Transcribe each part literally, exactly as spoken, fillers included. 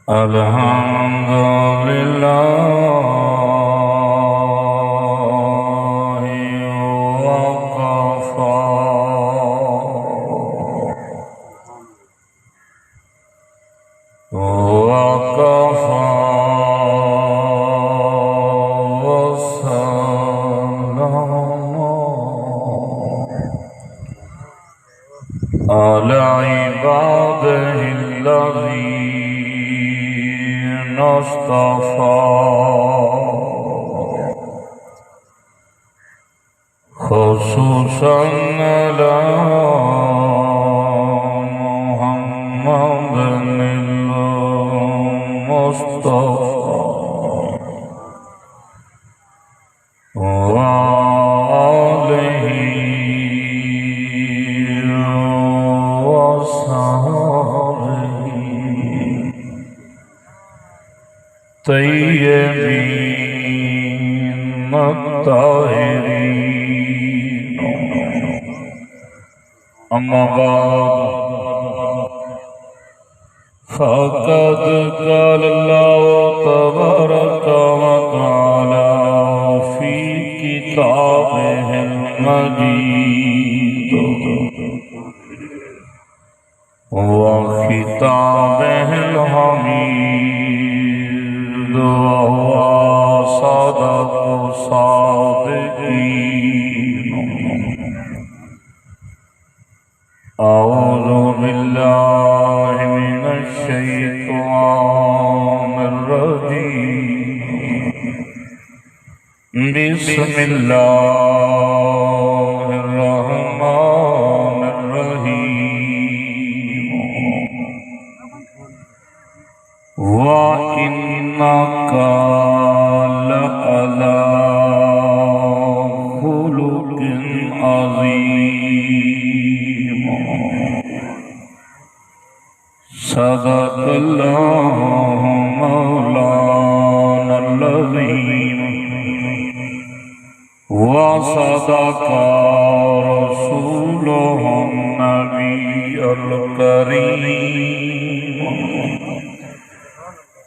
الحمد للہ وکفی وکفی وسلام علی عبادہ الذین اصطفی، خصوصاً علی محمد المصطفی وآلہ وصحبہ طیبین الطاہرین۔ اما بعد، فقد قال اللہ تبارک و تعالی فی کتابہ المجید وخطابہ الحمید وهو أصدق الصادقین۔ أعوذ بالله من الشيطان الرجيم۔ بسم الله الرحمن الرحيم۔ وإنك لعلى خلق عظيم۔ صدق الله مولانا العظيم وصدق رسوله النبي الكريم۔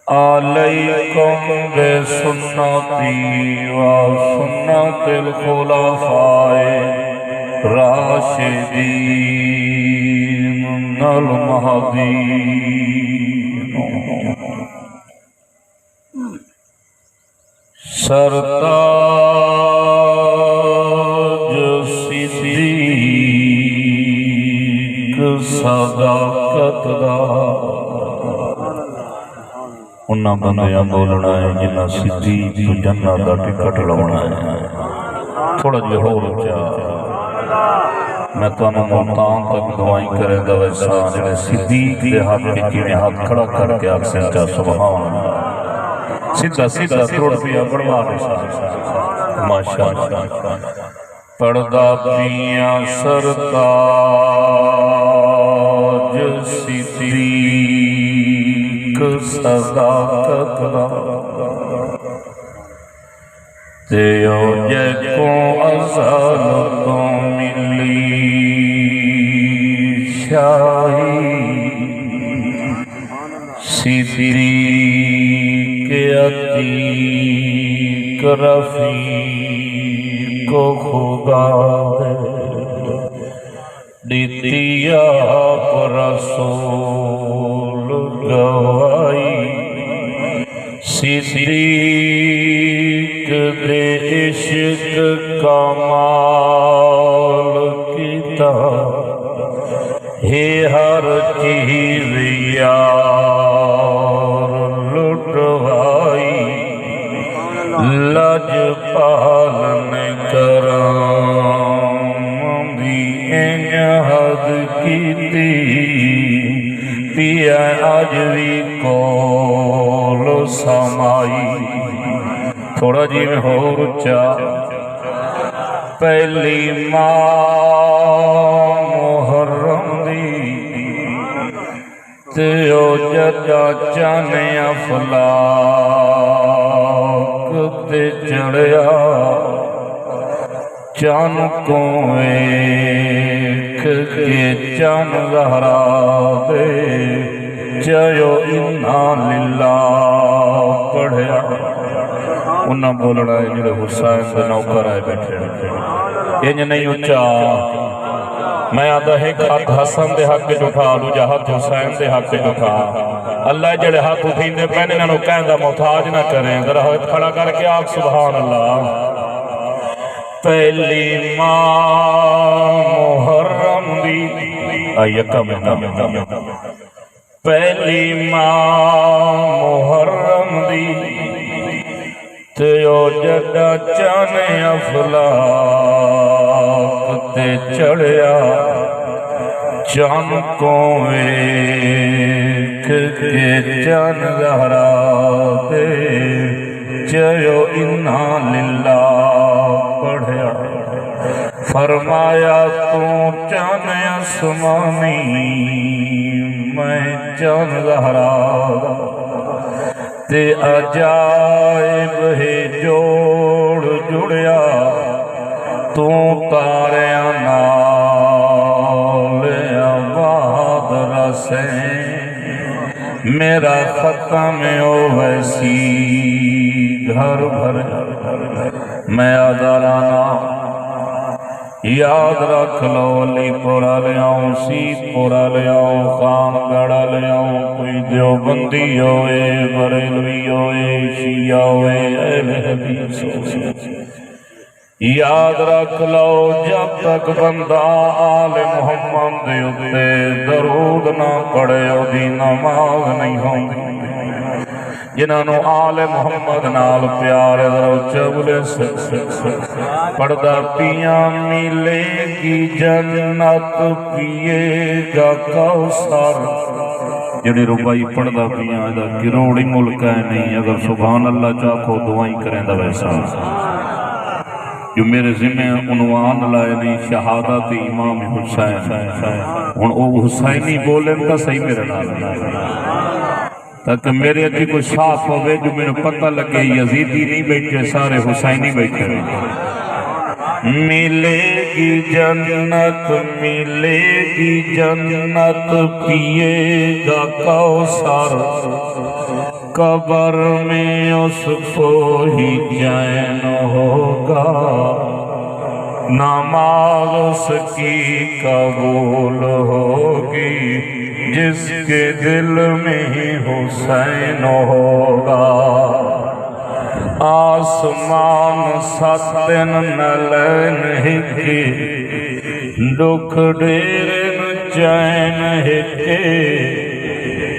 علیکم بسنتی و سنت الخلفاء الراشدین المہدیین۔ سرتاج صدیق صداقت دا انہاں بندیاں بولݨا ہے جنہاں صدیق توں جنت دا ٹکٹ لوݨا ہے۔ تھوڑا جیہا ہور اچا۔ میں تہانوں ملتان تک دعائیں کریندا ویساں، جیڑھے صدیق دے حق وچ ایویں ہتھ کھڑا کر کے آکھسن چا سبحان اللہ۔ سدھا سدھا ترٹ پیا بݨوا ݙیساں۔ ماشاءاللہ۔ پڑھدا پیاں سرتاج صدیق صداقت دا، تے او جیکوں ازل توں ملی شاہی۔ صدیق عتیق رفیق خدا دے، ݙتی آپ رسول گواہی۔ صدیق دے عشق کمال کیتا، ہے ہر چیز یار لٹوائی۔ لجپال نے کرم دی انج حد کیتی، پیا اڄ وی کول سمائی۔ تھوڑا جیویں ہور اچا۔ پہلی ماہ محرم دی، تے او جݙاں چن افلاک تے چڑھیا، چن کوں ویکھ کے چن زہرا دے چڑھ نہ بولݨا ہے جیڑھے حسین دے نوکر آئے ٻیٹھے ہن۔ انج نہیں اچا۔ میں آہدا ہک ہتھ حسن دے حق اچ اٹھا، ݙوجھا ہتھ حسین دے حق اچ اٹھا۔ اللہ جیڑھے ہتھ اٹھیندے پئن انہاں نوں کہیں دا محتاج نہ کریں۔ ذرا ہتھ کھڑا کر کے آکھ سبحان اللہ۔ پہلی ماہ محرم دی، آ یکا مہینہ، پہلی ماہ محرم دی، تے او جݙاں چن افلاک تے چڑھیا، چن کوں ویکھ کے چن زہرا دے چیو انا للہ پڑھیا۔ فرمایا، توں چن آسمانی، میں چن زہرا، تے عجائب ہے جوڑ جڑیا، توں تاریاں نال آباد رسیں۔ میرا ختم او ویسی گھر بھر۔ میں آہدا رانا، یاد رکھ لو، علی پور آلیاؤں، سید پور آلیاؤں، خان گڑھ آلیاؤں، کوئی دیوبندی ہوئے، بریلوی ہوئے، شیعہ ہوئے، اہل حدیث ہوئے، یاد رکھ لو، جب تک بندہ آل محمد دے اتے درود نہ پڑھے، اودی نماز نہیں ہوندی۔ جنہاں نوں آل محمد نال پیار ہے، ذرا اچا بولے، س-، س-، س-، پڑھدا پیاں، ملے گی جنت پیے گا کوثر۔ جیڑھی رباعی پڑھدا پیاں، ایہدا کروڑ ہی ملک ہے نہیں، اگر سبحان اللہ چا آکھو، دعائیں کریندا ویساں۔ جو میرے ذمے عنوان لائے نے شہادت امام حسین۔ ہݨ او حسینی ٻولن تاں صحیح میرے نال۔ تاکہ میرے اڳے کوئی صاف ہووے جو مینوں پتہ لڳے یزیدی نہیں ٻیٹھے، سارے حسینی ٻیٹھے۔ ملے گی جنت، ملے گی جنت، پیے گا کوثر۔ قبر میں اس کو ہی چین ہوگا، نماز اس کی قبول ہوگی، جس کے دل میں حسین ہوگا۔ آسمان ست، نعلین ہک، ݙکھ ݙیرن چین ہک،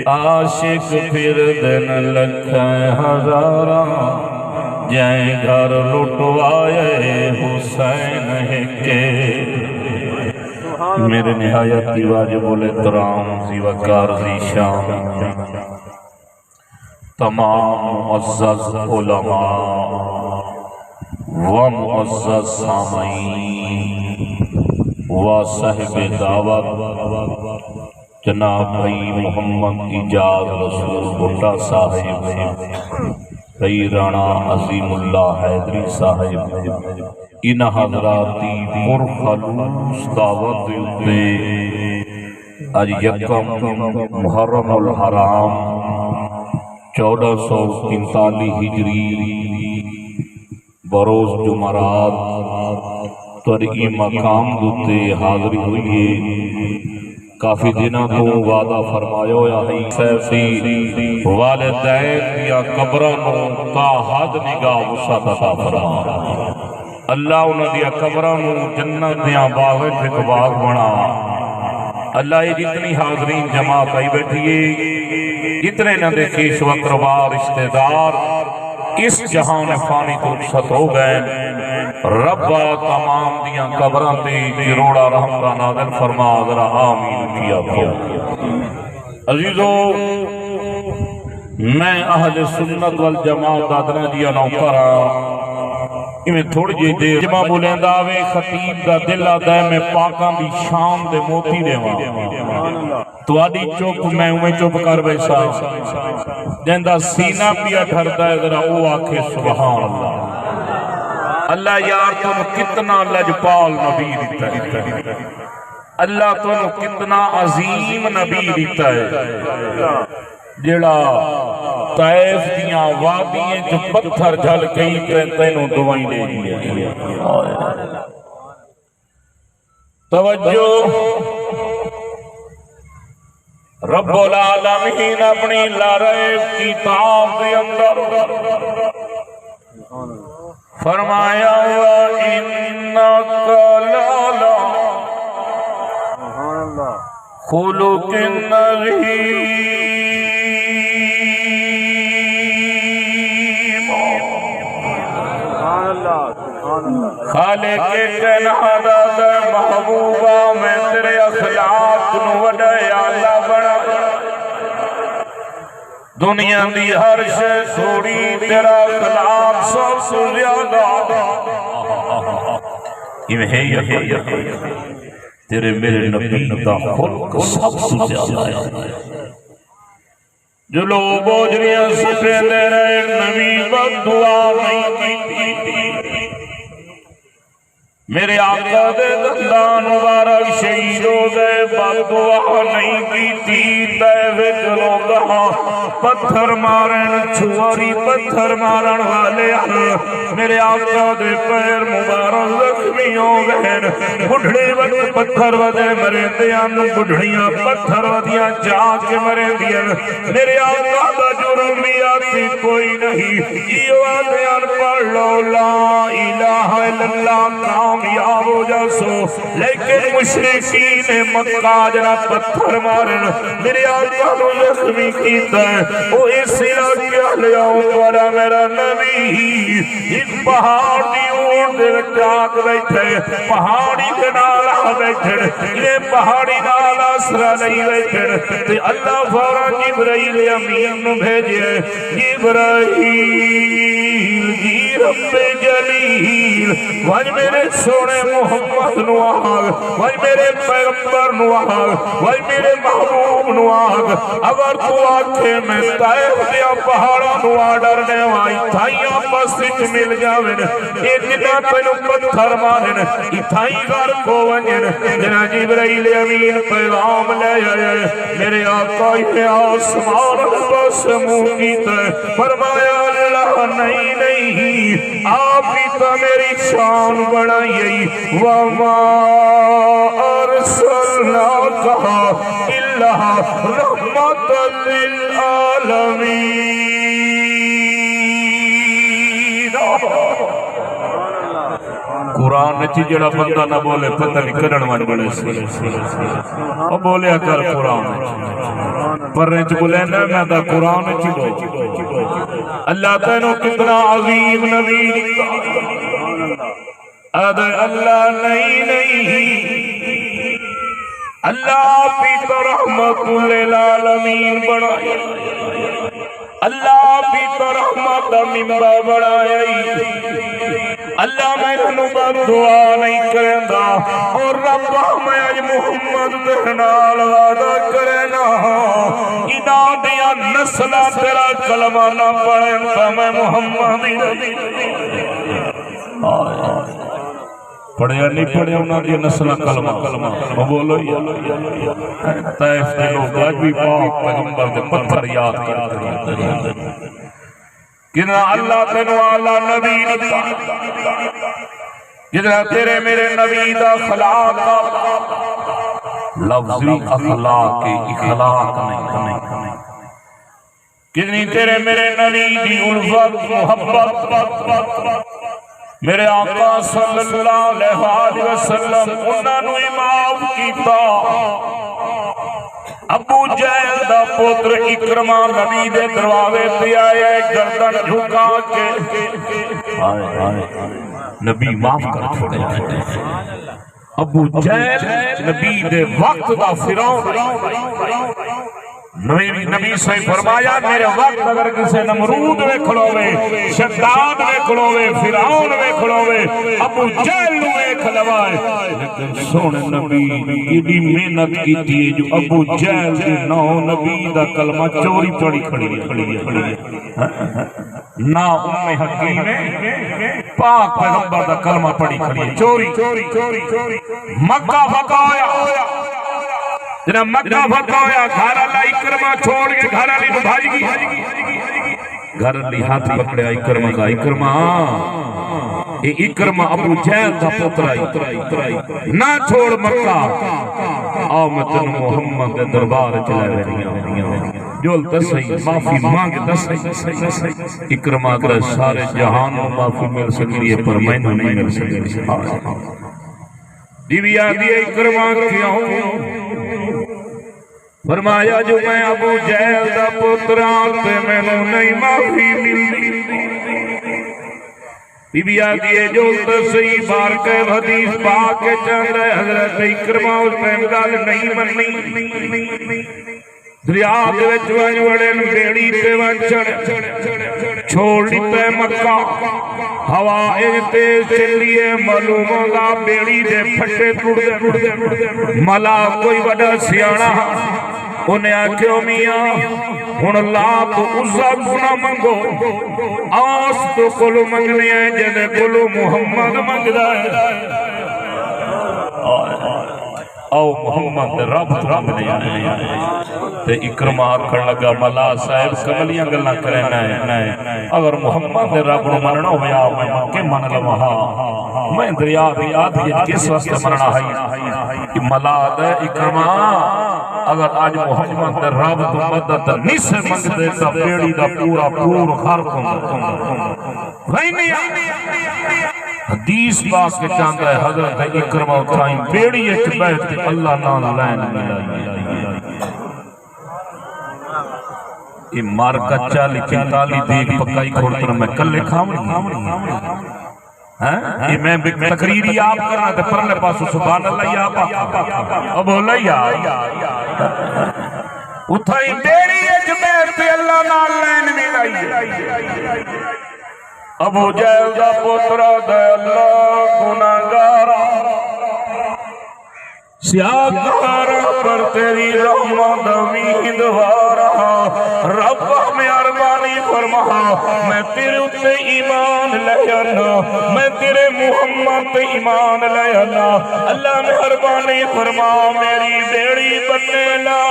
عاشق پھردن لکھیں ہزاراں، جئیں گھر لٹوائے حسین ہک۔ میرے نہایت ہی واجب الاحترام زیوکار ذیشان، تمام معزز علماء و معزز سامعین و صاحب دعوت جناب بھائی محمد اعجاز رسول بھٹہ صاحب، بھائی رانا عظیم اللہ حیدری صاحب، انہاں حضرات دی پرخلوص دعوت دے اتے اڄ یکم محرم الحرام چوݙاں سو پنتالیہہ ہجری بروز جمعرات تہاݙے ایں مقام دے اتے حاضری ہوئی ہے۔ کافی دناں توں وعدہ فرمایا ہویا ہئی، حسین دی والدین دیاں قبراں نوں تا حد نگاہ وسعت عطا فرما۔ اللہ انہاں دیاں قبراں نوں جنت دیاں باغاں وچ ہک باغ بݨا۔ اللہ، اے جتنی حاضرین جماعت آئی ٻیٹھی ہے، جتنے انہاں دے خویش و اقربا، رشتہ دار اس جہان فانی توں رخصت ہو ڳئے، ربا تمام دیاں قبراں تے کروڑاں رحمتاں نازل فرما، ذرا آمین اچی آکھو۔ عزیزو، میں اہل سنت والجماعت دا ادنا جیہا نوکر ہاں۔ ایویں تھوڑی جئی دیر جمعہ ٻولیندا آوے، خطیب دا دل آہدا ہے میں پاکاں دی شان دے موتی ݙیواں۔ تہاݙی چپ، میں اونویں چپ کر ویساں۔ جیندا سینہ پیا ٹھردا ہے، ذرا او آکھے سبحان اللہ۔ اللہ یار، تینوں کتنا لجپال نبی ݙتا ہے۔ اللہ تینوں کتنا عظیم نبی ݙتا ہے، جیڑھا طائف دیاں وادیاں چ پتھر جھل کئی تے تینوں دعائیں ݙے ڳیا۔ توجہ، رب العالمین اپݨی لارے کتاب دے اندر فرمایا، وَإِنَّكَ لَعَلَىٰ خُلُقٍ عَظِيمٍ۔ خالق کائنات آہدے، محبوبا، میں تیرے اخلاق نوں وݙا اعلیٰ بݨایا۔ دنیا دی ہر شے سوہݨی، تیرا اخلاق سب توں زیادہ۔ ایویں ہے یا کوئی؟ تیرے میرے نبی دا خلق سب توں زیادہ ہے۔ جو لوگ بوجھڑیاں سٹیندے رہے، نبی بد دعا نہیں کیتی۔ میرے آقا دے دندان مبارک شہید ہو ڳئے، بد دعا نہیں کیتی۔ طائف وچ لوگاں پتھر مارن، چھواری پتھر مارن والے ہن۔ میرے آقا دے پیر مبارک زخمی ہو ڳئے ہن۔ ٻڈھڑے وت پتھر ودے مریندے ہن، ٻڈھڑیاں پتھر ودیاں چا کے مریندیاں ہن۔ میرے آقا دا جرم بھی آتی کوئی نہیں۔ ایہو آدھیاں، پڑھ لو لا الہ الا اللہ، کامیاب ہو جاسو۔ لیکن مشرکین مکہ جڑا پتھر مارن، میرے آقا نوں زخمی کیتا ہے۔ او اس علاقے والے آؤ، تہاݙا میرا نبی ہک پہاڑ دی اونٹ دے وچ آ کے ٻیٹھے، پہاڑی دے نال آ ٻیٹھے، اے پہاڑی نال آسرا لئی ٻیٹھے۔ تے اللہ فوراً جبرائیل امین نوں بھیجے، جبرائیل جی رب جلیل، ونڄ میرے سوہݨے محمد نوں آکھ، ونڄ میرے پیغمبر نوں آکھ، ونڄ میرے محبوب نوں آکھ، اگر توں آکھیں میں طائف دیاں پہاڑاں نوں آرڈر ݙیواں، اتھائیں آپس وچ مل ڄاون، اے جتنا تینوں پتھر مارن، اتھائیں غرق ہو ونڄن۔ جݙاں جبرائیل امین پیغام لے آئے، میرے آقا نے آسمان پاس منہ کیتا، فرمایا، اللہ، نہیں، نہیں، آپ ہی تاں میری شان بݨائی، وما ارسلناک الا رحمتا للعالمین۔ قرآن وچ جڑا بندہ نہ ٻولے، پتہ نہیں کݙݨ ونڄ ٻولے سی۔ او ٻولیا کر قرآن وچ۔ پریں چ ٻولے نہ، میں تاں قرآن وچ ہی ٻول۔ اللہ تینوں کتنا عظیم نبی ݙتا۔ آہدے اللہ نہیں، نہیں، اللہ آپ ہی تاں رحمت للعالمین بݨائی۔ اللہ آپ ہی تاں رحمت دا منبر بݨایا۔ اللہ میں تینوں بد دعا نہیں کریندا۔ اور ربا، میں اڄ محمد دے نال وعدہ کرینا، انہاں دیاں نسلاں تیرا کلمہ نہ پڑھن تاں میں محمد ہی نہیں۔ پڑھیا نہیں پڑھیا انہاں دی نسلاں کلمہ؟ او ٻولو یار۔ طائف دے لوگ اڄ بھی پاک پیغمبر دے پتھر یاد کر کر۔ کتنا اللہ تینوں اعلیٰ نبی ݙتا، جتنا تیرے میرے نبی دا اخلاق، لفظی اخلاق، اخلاق نہیں، نہیں۔ کتنی تیرے میرے نبی دی الفت، محبت، میرے آقا صلی اللہ علیہ وآلہ وسلم انہاں نوں ہی معاف کیتا۔ ابو جہل دا پتر عکرمہ نبی دے دروازے تے آئے، گردن جھکا کے۔ ہائے، ہائے، نبی معاف کر چھوڑے۔ ابو جہل نبی دے وقت دا فرعون۔ نبی، نبی سائیں فرمایا، میرے وقت اگر کسے نمرود ویکھݨا ہووے، شداد ویکھݨا ہووے، فرعون ویکھݨا ہووے، ابو جہل نوں ویکھ لوائے۔ لیکن سوہݨے نبی ایݙی محنت کیتی ہے جو ابو جہل دے ناں نبی دا کلمہ چوری پڑھی کھڑی ہے، کھڑی ہے، کھڑی ہے۔ نہ ام حکیم ہے، پاک پیغمبر دا کلمہ پڑھی کھڑی ہے، چوری۔ مکہ فتح ہویا، جنہاں مکہ فتح ہویا، گھر اللہ عکرمہ چھوڑ کے گھر والی نوں بھج گئی۔ گھر والی ہتھ پکڑیا عکرمہ دا، عکرمہ، اے عکرمہ ابو جہل دا پتر آئی، نہ چھوڑ مکہ، آ میں تینوں محمد دے دربار وچ لے ویندی ہاں۔ جل تاں سہی، معافی منگ تاں سہی۔ عکرمہ آکھدا، سارے جہان نوں معافی مل سکدی ہے، پر مینوں نہیں مل سکدی۔ بی بی آہدی ہے، عکرمہ کیوں؟ فرمایا، جو میں ابو جہل دا پتر ہاں تے مینوں نہیں معافی ملدی۔ بی بی آہدی ہے، جل تاں سہی، بار کے حدیث پاک وچ آندا ہے، حضرت عکرمہ اس ٹائم گل نہیں منی۔ دریا دے وچ ونڄ وڑن، ٻیڑی تے ونڄ چڑھ، چھوڑ ݙتا ہے مکہ۔ ہوا انج تیز چلی ہے، معلوم ہوندا ٻیڑی دے پھٹے ٹردن۔ ملاح کوئی وݙا سیاݨا ہا، انہیں آکھیا، میاں، ہݨ لات عزیٰ کوں نہ منگو، آس توں کولوں منگݨے ہیں، جیندے کولوں محمد منگدا ہے۔ آؤ محمد دے رب توں منگݨے ہیں۔ تے عکرمہ آکھݨ لڳا، ملاح صاحب، کملیاں ڳلاں کریندا ہے، اگر محمد دے رب نوں منݨا ہویا، میں مکے من لواں ہا۔ میں دریا دی آدھی وچ کس واسطے مرݨا ہئی؟ کہ ملاح آہدا ہے، عکرمہ، اگر اڄ محمد دے رب توں مدد نہیں سے منگدے، تاں ٻیڑی دا پورا پور غرق ہوندا۔ ویندے آ۔ حدیث پاک وچ آندا ہے، حضرت عکرمہ اتھائیں ٻیڑی وچ ٻہہ تے اللہ نال لین ملائی۔ اے مر کچا لیکن کالی دیگ پکائی کھڑتن، میں کلے کھاوݨی۔ ہیں؟ اے میں بھی تقریر ہی آپ کراں تے پرلے پاسوں سبحان اللہ ہی آپ آکھاں۔ او بولا یار۔ اتھائیں ٻیڑی وچ ٻہہ تے اللہ نال لین ملائی۔ ابو جہل دا پتر آہدا ہے، اللہ گناہگار آں، سیاہ کار آں، پر تیری رحمت دا امیدوار آں۔ رب مہربانی فرما، میں تیرے اتے ایمان لے آنا، میں تیرے محمد تے ایمان لے آنا۔ اللہ مہربانی فرما، میری ٻیڑی بننے لا۔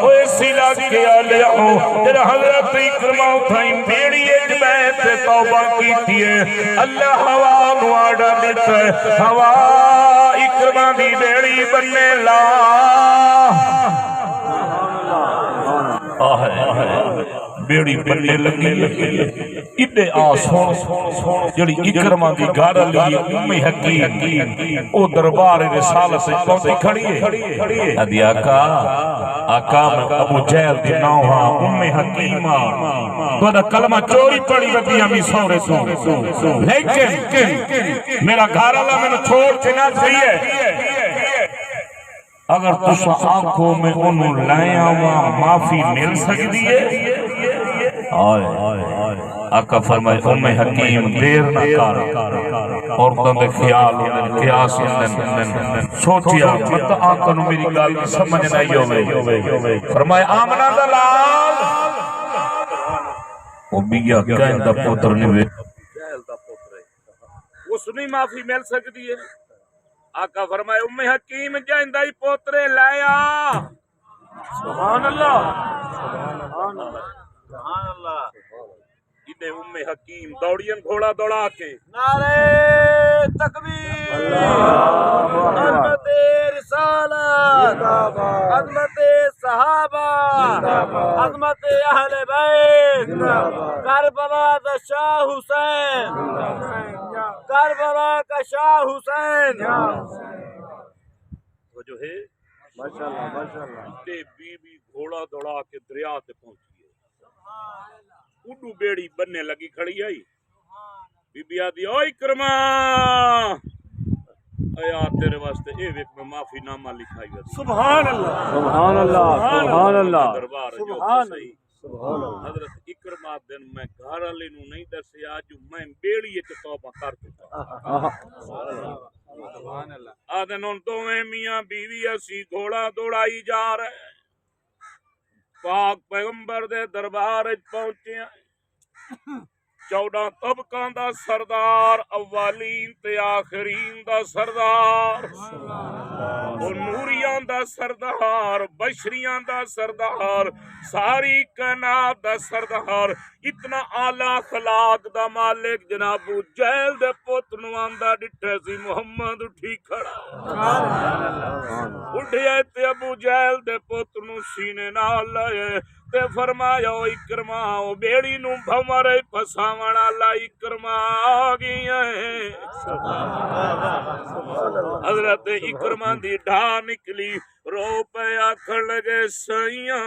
اوئے سلا کے آ لیا ہو، تیرا حضرت عکرمہ اتھائیں ٻیڑی وچ ٻہہ تے توبہ کیتی ہے۔ اللہ ہوا نوں آرڈر ݙتا ہے، ہوا عکرمہ دی ٻیڑی بننے لا۔ آہے، ٻیڑی بننے لڳی ہے۔ ایݙے آ سݨ، جیڑھی عکرمہ دی گھر آلی ہے، ام حکیم، او دربار رسالت وچ پہنچی کھڑی ہے۔ آہدی، آقا، آقا، میں ابو جہل دی نانہہ ہاں، ام حکیم ہاں۔ تہاݙا کلمہ چوری پڑھی ودی ہاں میں سہرے توں۔ لیکن میرا گھر والا مینوں چھوڑ کے نہ گئی ہے۔ اگر تساں آکھو میں اونوں لے آواں، معافی مل سکدی ہے؟ ہائے۔ آقا فرمائے، ام حکیم، دیر نہ کر۔ عورتاں دے خیال ہوندن، قیاس ہوندن۔ سوچیا، مت آقا نوں میری ڳالھ دی سمجھ نہ آئی ہووے۔ فرمایا، آمنہ دا لال، او ٻیا کہیں دا پتر نہیں وے۔ اس نوں معافی مل سکدی ہے؟ آقا فرمائے، ام حکیم جیندا ہی پوترے لے آ۔ سبحان اللہ۔ سبحان اللہ۔ جݙے ام حکیم دوڑین گھوڑا دوڑا کے، نعرہ تکبیر، اللہ اکبر۔ عظمت رسالت، زندہ باد۔ عظمت صحابہ، زندہ باد۔ عظمت اہل بیت، زندہ باد۔ کربلا دا شاہ حسین، زندہ باد۔ کربلا کا شاہ حسین۔ توجہ ہے؟ ماشاءاللہ، ماشاءاللہ۔ تے بی بی گھوڑا دوڑا کے دریا تے پہنچی ہے۔ اڈو بیڑی بننے لگی کھڑی آئی۔ بی بی آدھی، او عکرمہ، اے آ تیرے واسطے، اے ویکھ میں معافی نامہ لکھائی ودی۔ سبحان اللہ۔ سبحان اللہ، سبحان اللہ۔ دربار جو سبحان صحیح۔ سبحان اللہ۔ حضرت عکرمہ دن میں گھر والے نوں نہیں دسیا جو میں بیڑی وچ توبہ کر چکا۔ آہا۔ سبحان اللہ۔ آدھن ہن دوویں میاں بیوی اسی گھوڑا دوڑائی جا رہے ہیں۔ پاک پیغمبر دے دربار وچ پہنچے ہیں۔ چوݙاں طبقاں دا سردار، اولین تے آخرین دا سردار۔ او نوریاں دا سردار، بشریاں دا سردار، ساری کائنات دا سردار، اتنا اعلیٰ اخلاق دا مالک جناب ابو جہل دے پت نوں آندا ݙٹھے سی، محمد اٹھی کھڑا۔ اٹھیا تے ابو جہل دے پت نوں سینے نال لائے تے فرمایا، او عکرمہ، او ٻیڑی نوں بھنور پھساوݨ آلا عکرمہ آ ڳیا ہے۔ حضرت عکرمہ دی ڈھا نکلی، رو پئے آکھݨ لڳے، سئیاں،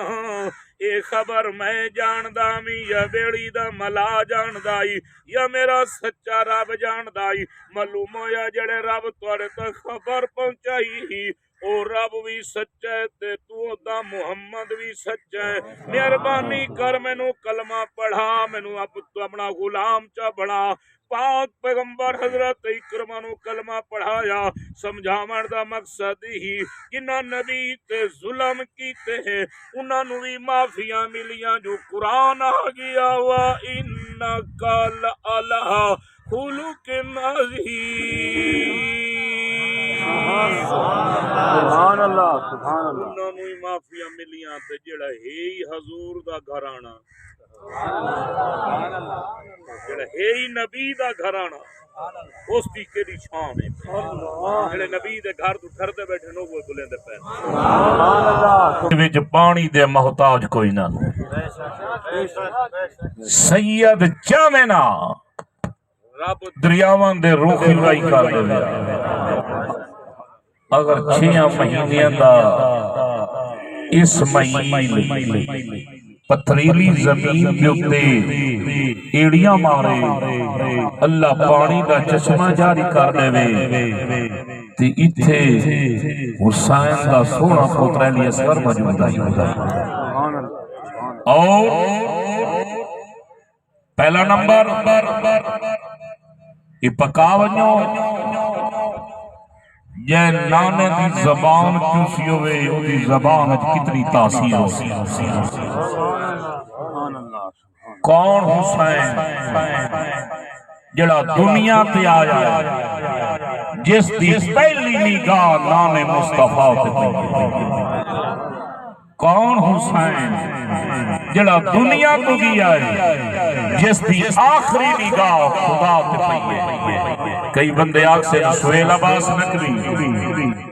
اے خبر میں ڄاݨدا وی یا ٻیڑی دا ملا ڄاݨدا ہئی یا میرا سچا رب ڄاݨدا ہئی؟ معلوم ہویا جیڑھے رب تہاݙے تک خبر پہنچائی ہئی، او رب وی سچا ہے تے توں دا محمد وی سچا ہے۔ مہربانی کر، مینوں کلمہ پڑھا، مینوں اب تو اپݨا غلام چا بݨا۔ پاک پیغمبر حضرت عکرمہ نوں کلمہ پڑھایا۔ سمجھاوݨ دا مقصد ہی، جنہاں نبی تے ظلم کیتے ہیں، انہاں نوں وی معافیاں ملیاں۔ جو قرآن آ ڳیا، وَإِنَّكَ لَعَلَىٰ خُلُقٍ عَظِيمٍ۔ سبحان اللہ، سبحان اللہ۔ انہاں نوں ہی معافیاں ملیاں تے جیڑھا ہے ہی حضور دا گھراݨا، جیڑھا ہے ہی نبی دا گھراݨا، اس دی کیڑھی شان ہے؟ جیڑھے نبی دے گھر توں ٹھردے ٻیٹھے نو وہ بلیندے پئے۔ وچ پاݨی دے محتاج کوئی نہ۔ سید چاوے نا رب دریاواں دے روخی رائی کر ݙیوے۔ اگر چھیاں مہینیاں دا اسماعیل پتھریلی زمین دے اتے ایڑیاں مارے، اللہ پاݨی دا چشمہ جاری کر ݙیوے، تے اتھے حسین دا سوہݨا پتر علی اصغر موجود ہے۔ اور پہلا نمبر، اے پکا ونڄو، جے نانے دی زبان چوسی ہووے، اودی زبان وچ کتنی تاثیر ہوسی۔ کون حسین جڑا دنیا تے آیا، جس دی پہلی نگاہ نام مصطفیٰ تے پئی؟ کون حسین جڑا دنیا توں ڳیا ہے، جس دی آخری نگاہ خدا تے پئی ہے؟ کئی بندے آکھسن سہیل عباس نقوی،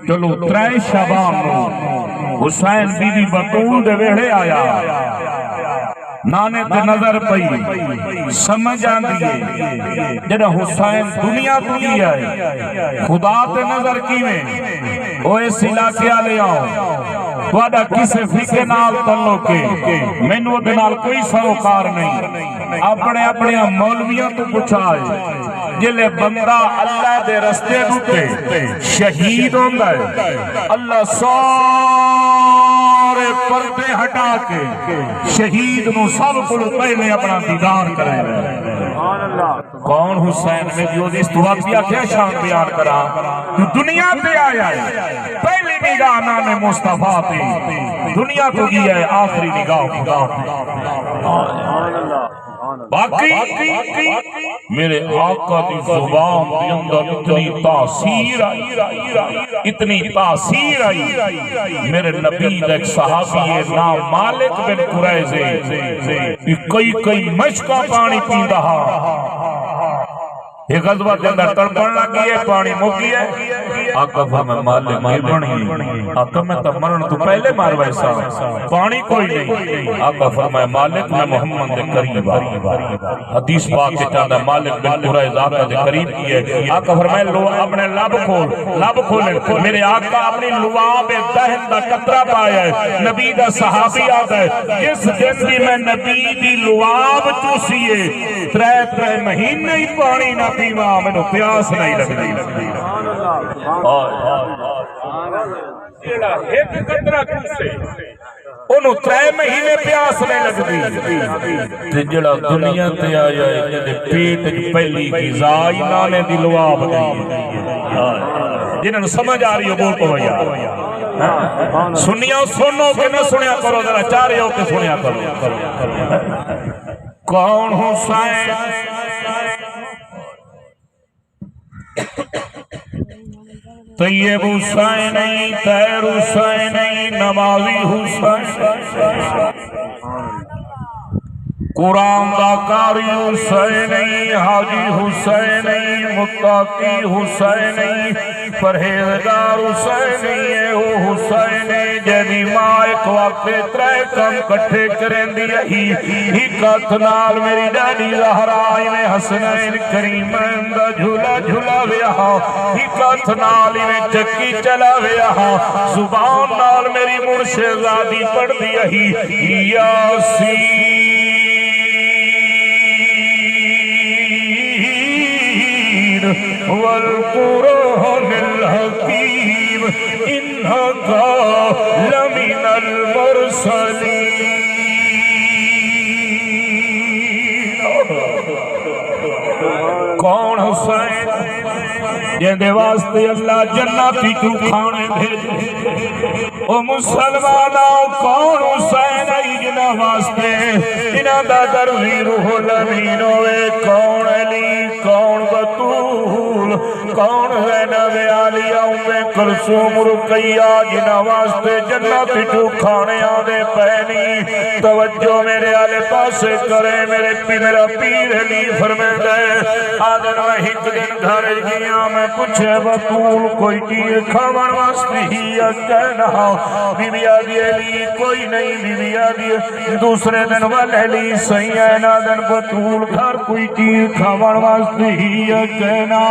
چلو، ترے شعبان نوں حسین بی بی بتول دے ویڑھے آیا۔ نانے تے نظر پئی، سمجھ آندی ہے۔ جݙاں حسین دنیا توں ڳیا ہے، خدا تے نظر کیویں؟ او اس علاقے آلیاؤ، تہاݙا کسے فقہ نال تعلق ہے، مینوں اودے نال کوئی سروکار نہیں۔ اپݨے اپݨیاں مولویاں توں پچھا ہے۔ جلے بندہ اللہ دے رستے دے اتے شہید ہوندا ہے، اللہ سارے پردے ہٹا کے شہید نوں سب کولوں پہلے اپݨا دیدار کرائے۔ کون حسین؟ میں جو اس تو وقت بھی آکھیا شان بیان کراں، جو دنیا تے آیا ہے، پہلی نگاہ نام مصطفیٰ تے، دنیا توں ڳیا ہے، آخری نگاہ خدا تے۔ باقی میرے آقا دی زبان دے اندر اتنی تاثیر آئی، اتنی تاثیر آئی۔ میرے نبی دا ایک صحابی ہے، نام مالک بن قریظ ہے، کئی کئی مشکاں پاݨی پیندا ہا۔ یہ غزوہ دے اندر تڑپݨ لگ ڳئی ہے، پاݨی مک ڳیا ہے۔ آقا فرمائے، مالک، یہ بݨی؟ آقا، میں تاں مرݨ توں پہلے مر ویساں، پاݨی کوئی نہیں۔ آقا فرمائے، مالک، میں محمد دے قریب آ۔ حدیث پاک وچ آندا، مالک بن قریظ آقا دے قریب ڳیا ہے۔ آقا فرمائے، لو، اپݨے لب کھول، لب کھولن۔ میرے آقا اپݨی لعاب دہن دا قطرہ پایا ہے۔ نبی دا صحابی آندا ہے، جس دن دی میں نبی دی لعاب چوسی ہے، ترے ترے مہینے ہی پاݨی نہ پیواں، مینوں پیاس نہیں لڳدی۔ جیڑھا ہک قطرہ چوسے، اونوں ترے مہینے پیاس نہیں لڳدی۔ تے جیڑھا دنیا تے آیا ہے، جیندے پیٹ وچ پہلی غذا ہی نانے دی لعاب دی ہے۔ جنہاں نوں سمجھ آ رہی ہو، بول پوو یار۔ سنیاں سنو کہ نہ سنیا کرو، ذرا چارے ہو کے سنیا کرو۔ کون حسین؟ طیب حسینی، طاہر حسینی، نمازی حسینی، قرآن دا قاری حسینی، حاجی حسینی، متقی حسینی، پرہیزگار حسینی، اے او حسینی جیندی ماں ہک وقت ترے کم کٹھے کریندی ہئی۔ ہک ہتھ نال میری ݙاݙی زہرا ایویں حسنین کریمین دا جھولا جھلاوے ہا، ہک ہتھ نال ایویں چکی چلاوے ہا، زبان نال میری مرشد زادی پڑھدی ہئی، یاسین والقرآن الحکیم، انک لمن المرسلین۔ کون حسین جیندے واسطے اللہ جنت وچوں کھانے بھیجے؟ او مسلماناں، کون حسین ہئی جنہاں واسطے، جنہاں دا درزی روح الامین ہووے؟ کون علی، کون بتول، کون زینب عالیہ، ام کلثوم، رقیہ، جنہاں واسطے جنت وچوں کھانے آندے پئے نی؟ توجہ میرے آلے پاسے کرے، میرے پی-، میرا پیر علی فرمیندا ہے، آہدن میں ہک دن گھر ڳیا، میں پچھے، بتول کوئی چیز کھاوݨ واسطے ہئی یا کائنا؟ بی بی آہدی، علی کوئی نہیں۔ بی بی آہدی، دوسرے دن ول علی سئیں آئے، آہدن بتول گھر کوئی چیز کھاوݨ واسطے ہئی یا کائنا؟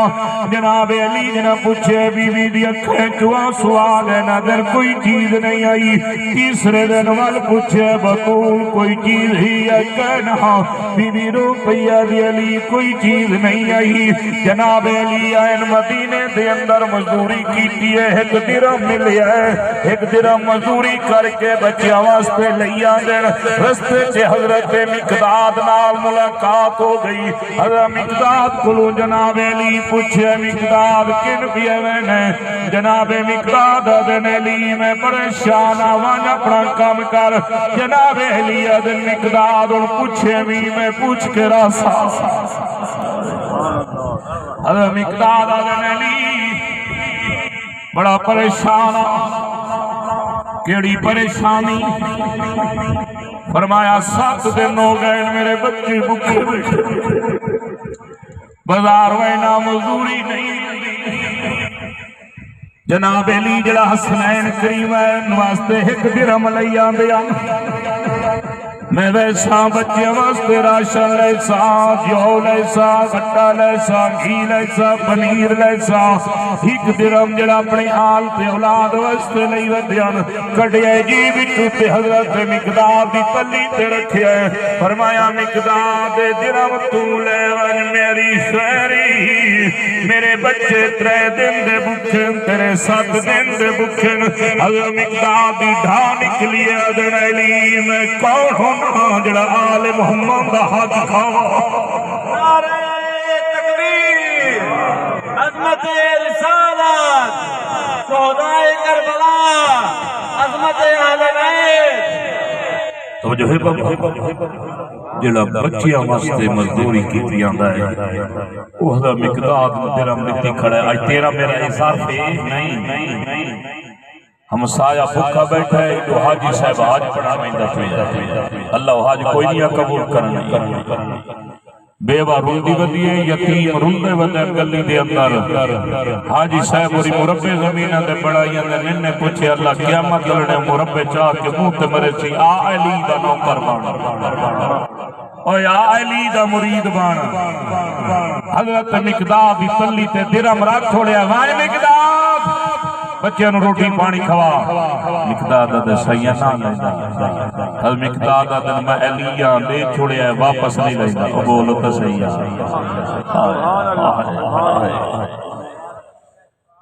جناب علی جنہاں پچھے، بی بی دی اکھیں چوں آنسو آ ڳئے، آہدن کوئی چیز نہیں آئی۔ تیسرے دن ول پچھے، بتول کوئی چیز ہئی یا کائنا؟ بی بی رقیہ آہدی، علی کوئی چیز نہیں آئی۔ جناب علی آئن، مدینے دے اندر مزدوری کیتی ہے، ہک درہم ملیا ہے، ہک درہم مزدوری کر کے بچیاں واسطے لئی آندن۔ رستے چ حضرت مقداد نال ملاقات ہو گئی۔ حضرت مقداد کولوں جناب علی پچھے، مقداد کن پیا ویندے؟ جناب مقداد آہدن، علی میں پریشان ہاں، ونڄ اپݨا کم کر۔ جناب علی آہدن، مقداد ہݨ پچھے وی، میں پچھ کے راضی ہاں۔ حضرت مقداد آہدن، علی بڑا پریشان ہاں۔ کیڑھی پریشانی؟ فرمایا، ست دن ہو ڳئے میرے بچے بکھے بیٹھے، بازار وینا مزدوری نہیں ملدی۔ جناب علی جڑا حسنین کریمین واسطے ہک درہم لئی آندے ہن، میں ویساں بچیاں واسطے راشن لیساں، گھیو لیساں، اٹا لیساں، گھی لیساں، پنیر لیساں۔ ہک درہم جڑا اپݨی آل تے اولاد واسطے لئی ودے ہن، کڈھیا جیب وچوں تے حضرت مقداد دی تلی تے رکھیا ہے۔ فرمایا، مقداد، اے درہم توں لے ونڄ، میری خیری، میرے بچے ترے دن دے بکھن، تیرے ست دن دے بکھن۔ حضرت مقداد دی ڈھا نکلی ہے، آہدن، علی میں کون ہاں جڑا آل محمد دا حق کھاواں؟ نعرہ تکبیر، عظمت رسالت، شہدائے کربلا، عظمت اہل بیت۔ توجہ ہے بابا؟ جڑا بچیاں واسطے مزدوری کیتی آندا ہے، او حضرت مقداد نوں درہم ݙتی کھڑا ہے۔ اڄ تیرا میرا اے صرف ہے نہیں، ہمسایہ بکھا بیٹھا ہے، جو حاجی صاحب حج پڑھاویندا پیا ہے، اللہ حج کوئی نہیں قبول کرݨ۔ بیوہ روندی ودی ہے، یتیم روندے ودے گلی دے اندر۔ حاجی صاحب ہوری مربے زمیناں تے بڑھائی آندے، ننے پچھے، اللہ قیامت لڑے مربے چا کے منہ تے مرے سی، آ علی دا نوکر بݨ، اوئے آ علی دا مرید بݨ۔ حضرت مقداد دی تلی تے درہم رکھ چھوڑیا، وائے مقداد، بچیاں نوں روٹی پاݨی کھوا۔ مقداد آہدے، سئیں نہ لیندا۔ حضرت مقداد آہدن، میں علی آں، ݙے چھوڑیا ہے، واپس نہیں لیندا۔ او بولو تاں صحیح آ۔ ہائے، ہائے، ہائے۔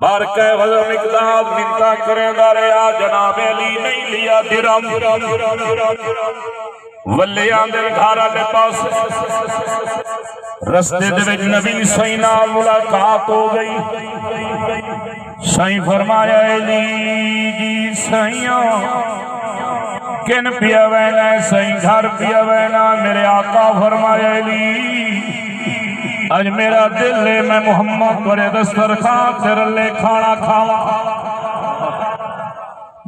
بار کہے حضرت مقداد منتاں کریندا رہیا، جناب علی نہیں لیا درہم۔ ولے آندے گھر آلے پاس، رستے دے وچ نبی سئیں نال ملاقات ہو گئی۔ سئیں فرمایا، علی جی سئیں، کن پیا وینا؟ سئیں گھر پیا وینا۔ میرے آقا فرمایا، علی اڄ میرا دل ہے میں محمد تیرے دسترخوان تے رلے کھانا کھاواں۔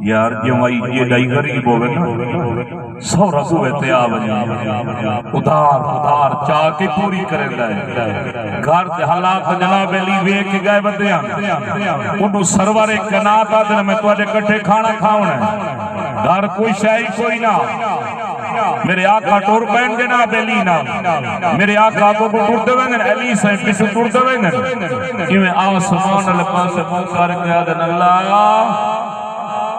یار جمائی جیݙا ہی غریب ہووے نا، سورا بوہے تے آ ونڄے، ادھار ادھار چا کے پوری کریندا ہے۔ گھر دے حالات جناب علی ویکھ کے ڳئے ودے ہن، اونوں سرور کائنات آہدن میں تہاݙے کٹھے کھانا کھاوݨا ہے۔ گھر کوئی شے ہی کوئی نہ۔ میرے آقا ٹر پئن جناب علی نال۔ میرے آقا اڳوں ٹردے ویندن، علی سائیں پچھوں ٹردے ویندن۔ جیویں آسمان والے پاسے منہ کر کے آہدن، اللہ،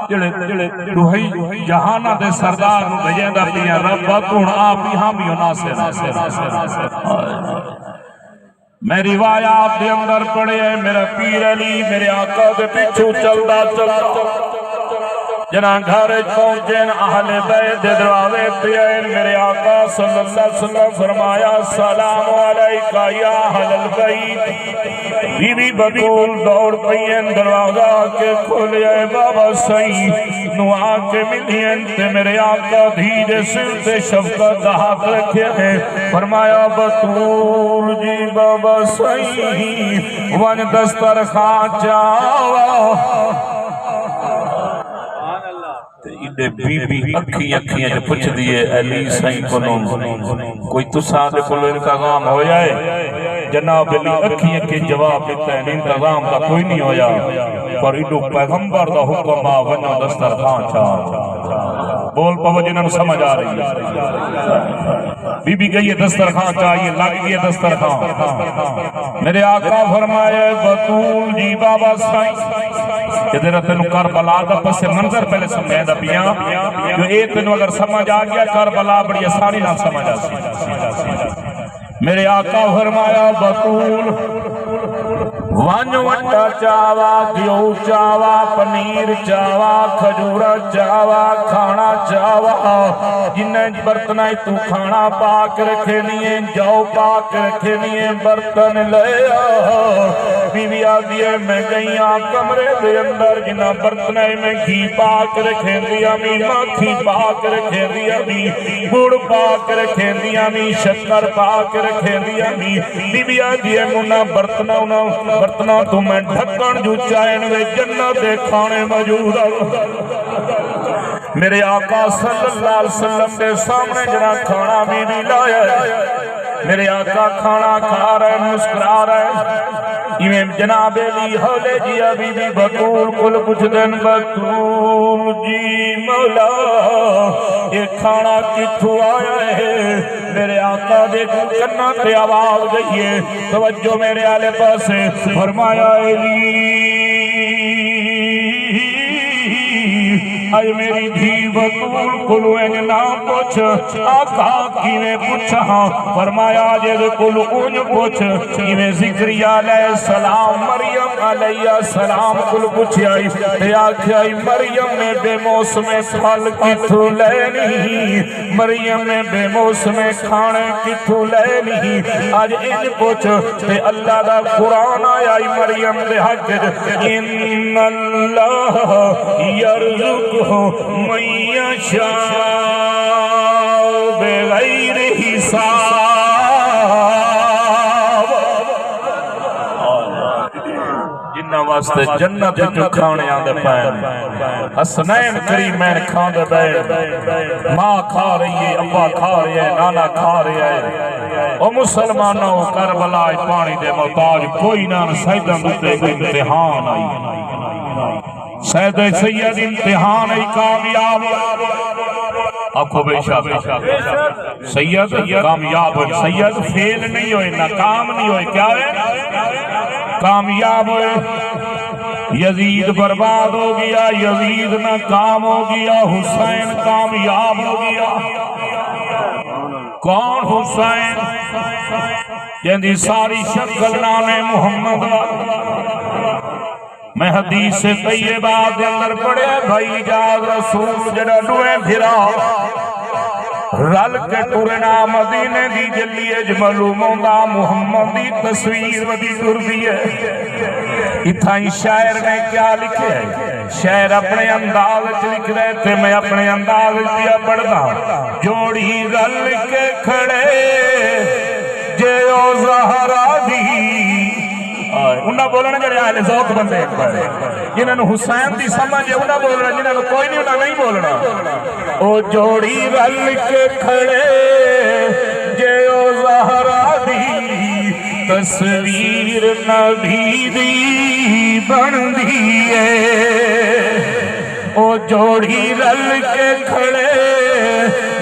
جیڑھے، جیڑھے ݙوہیں جہاناں دے سردار نوں بھڄیندا پیاں، رب توں ہݨ آپ ہی حامی و ناصر۔ میں روایات دے اندر پڑھے، میرا پیر علی میرے آقا دے پچھوں چلدا چلدا جنہاں گھر وچ پہنچے، اہل بیت دے دروازے تے آئے، میرے آقا صلی اللہ علیہ وسلم فرمایا، سلام علیک یا اہل البیت۔ بی بی بتول دوڑ پئی ہن، دروازہ آ کے کھولیا ہے، بابا سئیں نوں آ کے ملی ہن تے میرے آقا دھی دے سر تے شفقت دا ہتھ رکھیا ہے۔ فرمایا، بتول جی بابا سئیں، ونڄ دسترخوان چاوا۔ تے ایݙے بی بی اکھیں اکھیں اچ پچھدی ہے، علی سئیں کنوں کوئی تساں دے کولوں انتظام ہویا ہے؟ جناب علی اکھیں اکھیں جواب ݙتا ہے، انتظام تاں کوئی نہیں ہویا، پر ایݙو پیغمبر دا حکم آ، ونڄو دسترخوان چا۔ بول پوو جنہاں نوں سمجھ آ رہی ہے۔ بی بی ڳئی ہے دسترخوان چا، یہ لڳ ڳئی ہے دسترخوان۔ میرے آقا فرمایا، بتول جی بابا سائیں، جدھر تینوں کربلا دا پس منظر پہلے سمجھائیں دا پیاں، جو اے تینوں اگر سمجھ آ گیا، کربلا بڑی آسانی نال سمجھ آ سی۔ میرے آقا فرمایا، بتول، ونڄ وٹا چاوا، گھیو چاوا، پنیر چاوا، کھجورا چاوا، کھانا چاوا، جنہیں برتناں تو کھانا پاک رکھے نہیں، جو پاک رکھے نہیں، برتن لے آ۔ بیوی آدھی ہے، میں گئی ہاں کمرے دے اندر، جنہاں برتناں میں گھی پاک رکھے دیا، می مکھی پاک رکھے دیا، می گڑ پاک رکھے دیا، می شکر پاک رکھے دیا، می بی بی آدھی ہے، انہاں برتناں، انہاں برتناں تو میں ڈھکن جو چائن وے جنت دے کھانے موجود ہن۔ میرے آقا صلی اللہ علیہ وسلم دے سامنے جڑا کھانا بی بی لایا ہے، میرے آقا کھانا کھا رہے، مسکرا رہے۔ ایویں جناب علی ہولے جی بی بی بتول کول پچھدن، بتول جی مولا، یہ کھانا کتھوں آیا ہے؟ میرے آقا دے کناں تے آواز گئی ہے، توجہ میرے آلے پاسے، فرمایا، علی، اے میری دھی بتول کولوں انج نہ پچھ، آقا کیویں پچھاں؟ فرمایا، جے کول اونج پچھ جیویں زکریا علیہ السلام مریم علیہ السلام کول پچھیا ای تے آکھیا ای، مریم نے بے موسم پھل کتھوں لینی؟ مریم نے بے موسم کھانے کتھوں لینی؟ اج انج پچھ تے اللہ دا قرآن آیا ای مریم دے حق وچ، ان اللہ یرزق من یشاء بغیر حساب۔ جنہاں واسطے جنت وچوں کھانے آندے پئے، حسنین کریمین کھاندے پئے، ماں کھا رہی ہے، ابا کھا رہے ہیں، نانا کھا رہے ہیں۔ او مسلمانوں، کربلا پانی دے محتاج کوئی نہ، سیداں دے اتے امتحان آئی۔ سید سید امتحان ہی کامیاب۔ آکھو بے شک۔ سید کامیاب ہوئے، سید فیل نہیں ہوئے، ناکام نہیں ہوئے، کیا ہوئے؟ کامیاب ہوئے۔ یزید برباد ہو گیا، یزید ناکام ہو گیا، حسین کامیاب ہو گیا۔ کون حسین؟ جیندی ساری شکل نام محمد۔ میں حدیث طیبہ دے اندر پڑھیا بھائی، جاز رسول جڑا ݙوہیں بھرا رل کے ٹرنا، مدینے دی گلی اچ معلوم ہوندا محمد دی تصویر ودی ٹردی ہے۔ اتھاں ہی شاعر نے کیا لکھیا ہے؟ شاعر اپنے انداز وچ لکھدا ہے تے میں اپنے انداز وچ پیا پڑھدا۔ جوڑی رل کے کھڑے جے او زہرا انہاں بولݨا جیڑھے اہل ذوق بندے، جنہاں نوں حسین دی سمجھ ہے، انہاں بولݨا، جنہاں نوں کوئی نہیں، انہاں نہیں بولݨا۔ او جوڑی رل کے کھڑے جے، او زہرا دی تصویر نبی دی بݨدی ہے۔ او جوڑی رل کے کھڑے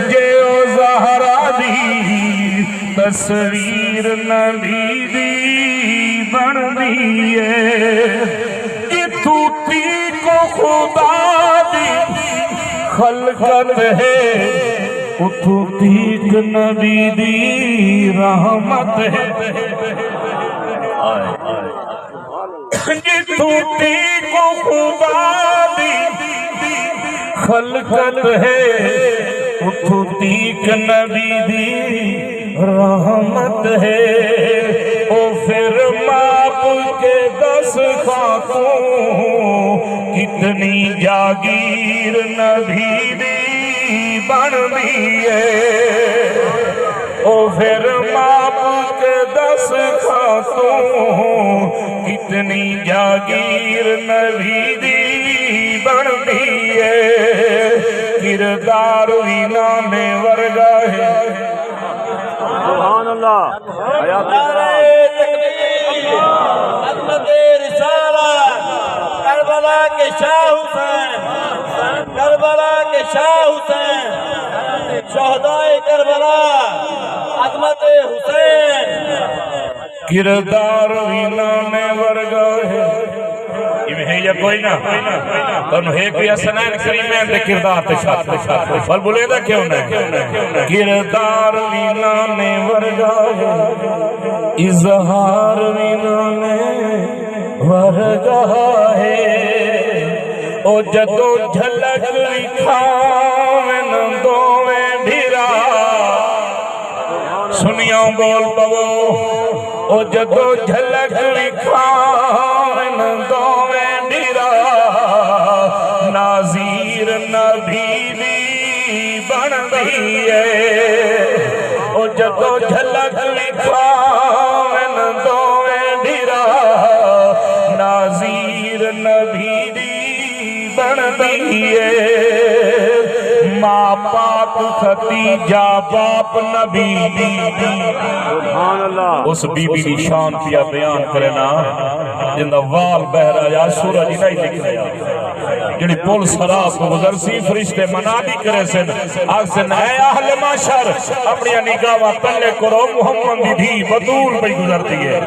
جے، او زہرا دی تصویر نبی دی بݨدی ہے۔ جتھوں تیک خدا دی خلقت ہے، اتھوں تیک نبی دی رحمت ہے۔ جتھوں تیک خدا دی خلقت ہے، اتھوں تیک نبی دی رحمت ہے۔ او پھر ماپ کے دس خاں توں، کتنی جاگیر نبی دی بݨدی ہے۔ او پھر ماپ کے دس خاں توں، کتنی جاگیر نبی دی بݨدی ہے۔ کردار وی نانے ورگا ہے۔ سبحان اللہ۔ حیات نعرہ تکبیر، عظمت رسالت، کربلا کے شاہ حسین، کربلا کے شاہ حسین، شہدائے کربلا، عظمت حسین۔ کردار وی نانے ورگا ہے۔ ایویں ہے یا کوئی نہ؟ تانوں ہے کوئی؟ حسنین کریمین دے کردار تے شاد، پر بلیدا کیوں نہ؟ کردار وی نانے ورگا ہے، اظہار وی نانے ورگا ہے۔ او جدوں جھلک وکھاون دوویں بھرا، سنیاں بول پوو۔ او جدوں جھلک وکھاون دوویں بھرا، نازیر نبی دی بݨدی ہے۔ او جدوں جھلک وکھاون دوویں بھرا، نازیر نبی دی بݨدی ہے۔ ماں پاک خدیجہ، باپ نبی۔ سبحان اللہ۔ اس بی بی دی شان پیا بیان کرے نا، جیندا وال بہرا یا سورج ہی نہیں نکلیا، جڑی پل صراط کو گزر سی، فرشتے منادی کرے سن، آکھ سن، اے اہل محشر، اپنی نگاہاں تلے کرو، محمد دی دھی بتول پئی گزردی ہے۔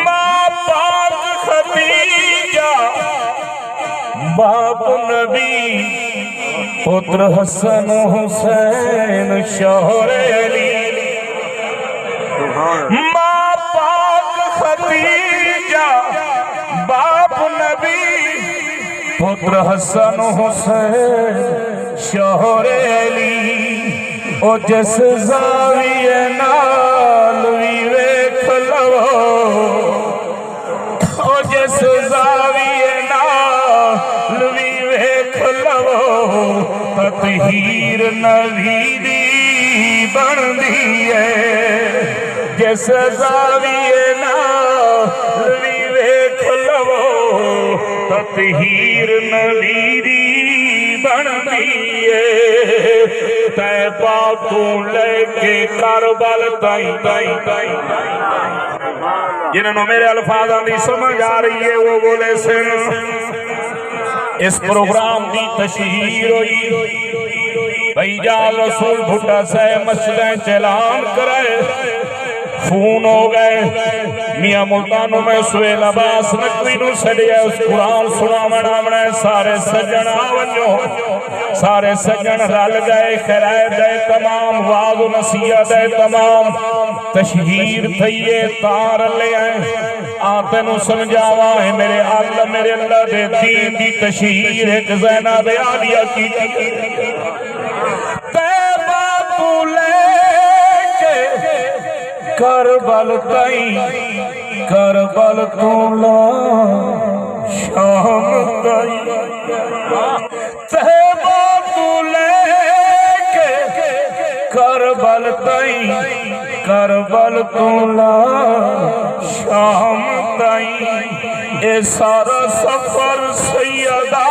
ماں پاک خدیجہ، باپ نبی، پتر حسن حسین، شوہر علی۔ ماں پاک خدیجہ، باپ نبی، پتر حسن حسین، شوہر علی۔ او جس زاویے نال وی ویکھ لو، او جس زاویے نال وی ویکھ لو، تطہیر نبی دی بݨدی ہے۔ جس زاویے نال وی ویکھ لو، تطہیر نبی دی بݨدی ہے۔ طیبہ توں لے کے کربل تائیں، تائیں، تائیں۔ جنہاں نوں میرے الفاظاں دی سمجھ آ رہی ہے، وہ بولے سن۔ اس پروگرام دی تشہیر ہوئی۔ بھائی جان رسول بھٹہ صاحب مسجدیں چ اعلان کرائے، فون ہو گئے، میاں ملتانوں میں سہیل عباس نقوی نوں سݙیا، اس قرآن سݨاوݨ آوݨا ہے، سارے سڄݨ آ ونڄو۔ سارے سڄݨ رل ڳئے، خیرائے دے تمام، وعظ و نصیحت دے تمام، تشہیر تھئی ہے، تاں رلے ہیں۔ آ تینوں سمجھاواں ہے، میرے اللہ، میرے اللہ دے دین دی تشہیر ہک زینب عالیہ کیتی۔ طیبہ توں لے کے کربل تائیں، کربل توں لا شام تائیں۔ طیبہ توں لے کے کربل تائیں، کربل توں لا شام تائیں، اے سارا سفر سیدہ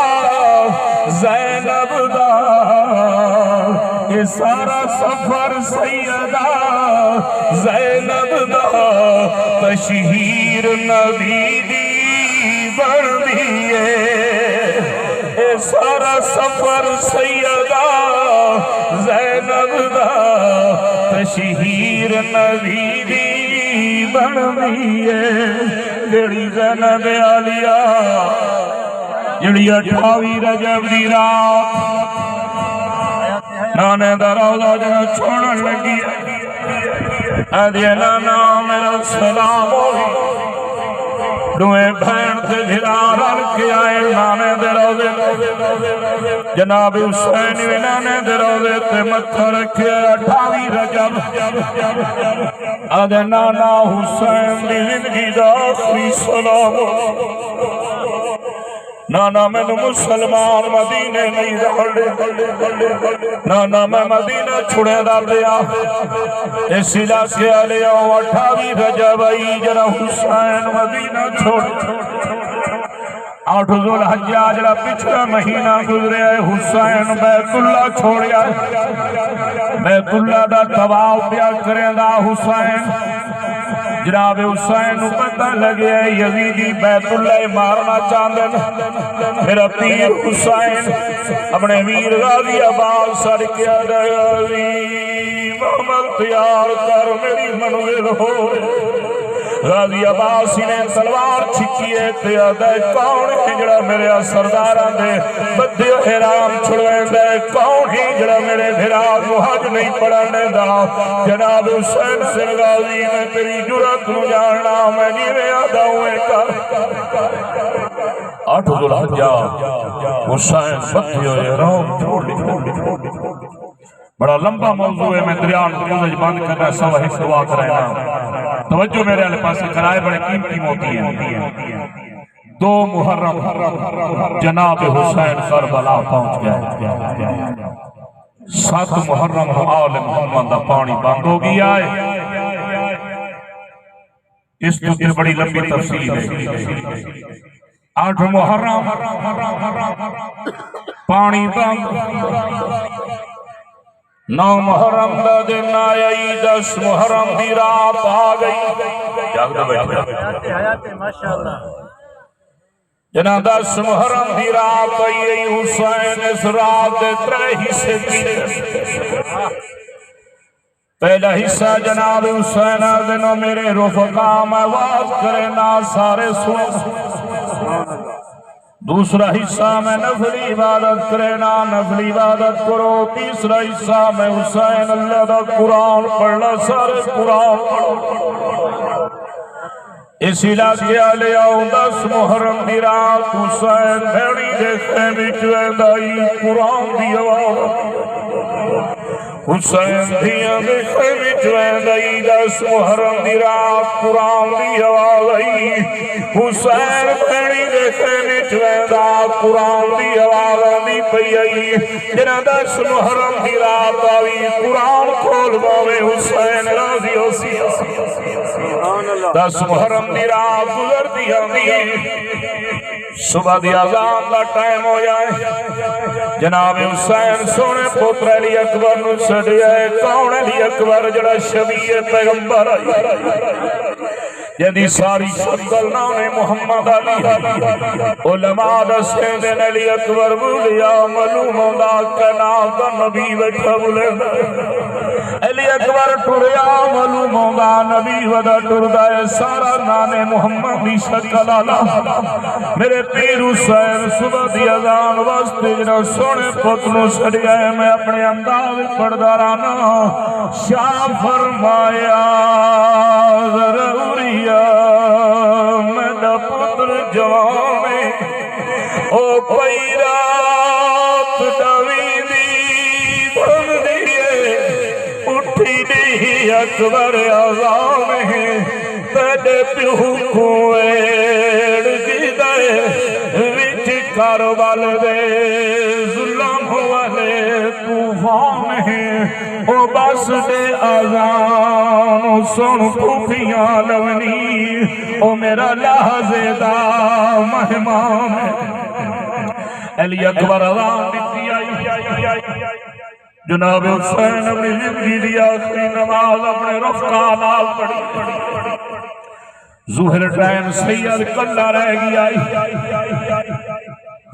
زینب دا، اے سارا سفر سیدہ زینب دا، تشہیر نبی دی بݨدی اے۔ اے سارا سفر سیدہ زینب دا، تشہیر نبی دی بݨدی اے۔ جیڑھی زینب عالیہ، جیڑھی اٹھاوی رجب دی رات نانے دا روضہ جنہاں چھوڑن لگی اے، آہدی اے، نانا، میرا سلام ہووے۔ ݙوہیں بھیݨ تے بھرا رل کے آئے نانے دے روضے تے۔ جناب حسین وی نانے دے روضے تے متھا رکھیا۔ اٹھاوی رجب، آہدے، نانا، حسین دی زندگی دا آخری سلام ہووے۔ نانا، مینوں مسلمان مدینے نہیں رہݨ ݙیندے۔ نانا، میں مدینہ چھڑیندا پیا۔ اس علاقے آلے آؤ، اٹھاوی رجب آئی، جنہاں حسین مدینہ چھوڑ۔ اٹھ ذوالحجہ، جیڑھا پچھلا مہینہ گزریا ہے، حسین بیت اللہ چھوڑیا ہے۔ بیت اللہ دا طواف پیا کریندا حسین۔ جناب حسین نوں پتہ لڳیا ہے یزیدی بیت اللہ مارݨا چاہندن۔ میرا پیر حسین اپݨے ویر غازی عباس سݙ کے آہدا ہے، غازی، عمل تیار کر، میری منزل ہو۔ غازی عباس نے تلوار چھکی ہے تے آہدا ہے، کون ہے جیڑھا میرے سرداراں دے بدھے احرام چھڑویندا ہے؟ کون ہے جیڑھا میرے بھرا کوں حج نہیں پڑھݨ ݙیندا؟ جناب حسین سر غازی، میں تیری جرات نوں ڄاݨنا، میں جیویں آہدا اونویں کر۔ اٹھ ذوالحجہ، حسین بدھے ہوئے احرام چھوڑ ݙتے۔ بڑا لمبا موضوع ہے، میں دریا نوں وچ بند کرنا، سوا ہک دعا کرائنا۔ توجہ میرے والے پاسے کرائے، بڑے قیمتی موتی ہیں۔ دو محرم جناب حسین کربلا پہنچ ڳئے۔ ست محرم نوں آل محمد دا پاݨی بند ہو ڳیا ہے۔ اس تے بڑی لمبی تفصیل ہے۔ اٹھ محرم پاݨی بند، نو محرم دا ݙینھ آیا، دس محرم دی رات آ ڳئی۔ جاڳدا ٻیٹھے۔ جنہاں دس محرم دی رات آئی، حسین اس رات دے ترے حصے کیتے۔ پہلا حصہ جناب حسین آہدن، او میرے رفقا، میں وعظ کرینا، سارے سنو۔ دوسرا حصہ میں نفلی عبادت کرینا، نفلی عبادت کرو۔ تیسرا حصہ میں حسین اللہ دا قرآن پڑھنا، سارے قرآن پڑھو۔ اس علاقے آلے آؤ، دس محرم دی رات حسین بھیݨی دے خیمے وچ ویندا ہئی، قرآن دی آواز۔ حسین دھیاں دے خیمے وچ ویندا ہئی، دس محرم دی رات قرآن دی آواز آئی۔ حسین بھیݨی دے خیمے وچ ویندا، قرآن دی آواز آندی پئی آئی۔ جنہاں دس محرم دی رات آوی، قرآن کھول پاوے، حسین راضی ہوسی۔ دس محرم دی رات گزردی آندی ہے، صبح دی اذان دا ٹائم ہو جائے، جناب حسین سوہݨے پتر علی اکبر نوں سݙیا ہے۔ کون علی اکبر؟ جیڑھا شبیہ پیغمبر ہے، جیندی ساری شکل نام محمد علی ہے۔ علماء ݙسیندن علی اکبر ٻولیا، معلوم ہوندا کائنات دا نبی ٻیٹھا ٻولیندا۔ علی اکبر ٹریا، معلوم ہوندا نبی ودا ٹردا ہے، سارا نام محمد دی شکل آلا۔ میرے پیر حسین صبح دی اذان واسطے جیڑھا سوہݨے پت نوں سݙیا ہے، میں اپݨے انداز وچ پڑھدا رہنا۔ شاہ فرمایا، ضروری آ، میݙا پتر جوان ہے، او پئی رات ݙویندی بھندی ہے، اٹھی ݙیہہ اکبر اذان ہے، تیݙے پیو کوں ایڑ گھدا ہے، وچ کربل دے ظلم والے توں مہمان ہے، او بس ݙے اذان سݨ پھوپھیاں لونی، او میرا لحظے دا مہمان ہے۔ علی اکبر اذان ݙتی آئی۔ جناب حسین اپݨی زندگی دی آخری نماز اپݨے رفقا نال پڑھی۔ ظہر ٹائم سید کلھا رہ ڳیا۔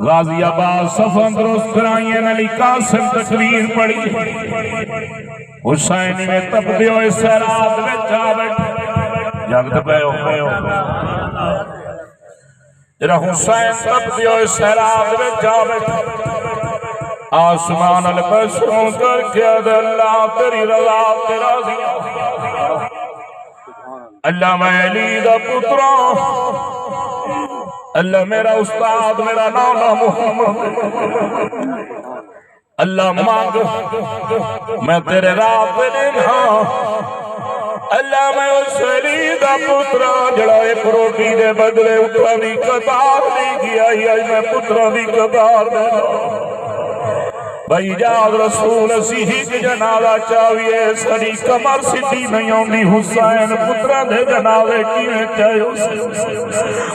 غازی آباد صفاں درست کرائیں، علی قاسم تکبیر پڑھی۔ حسین میں تپدے ہوئے سیراب وچ آ ٻیٹھے۔ جاڳدے پئے ہو؟ جڑا حسین تپدے ہوئے سیراب وچ آ ٻیٹھے، آسمان ال بسروں کر کے آہدے، اللہ تیری رضا تے راضی ہاں۔ اللہ میں علی دا پتراں، اللہ میرا استاد، میرا نانا محمد۔ اللہ منگ، میں تیرے راہ تے ݙینداں۔ اللہ میں اس علی دا پتراں جڑا ایک روٹی دے بدلے اٹھاں دی قطار نہیں گیا ہی، اڄ میں پتراں دی قطار ݙینداں۔ بھائی جاگ رسول، اسی ہک جنازہ چاویے، ساݙی کمر سدھی نہیں ہوندی، حسین پتراں دے جنازے کیویں چاہیے؟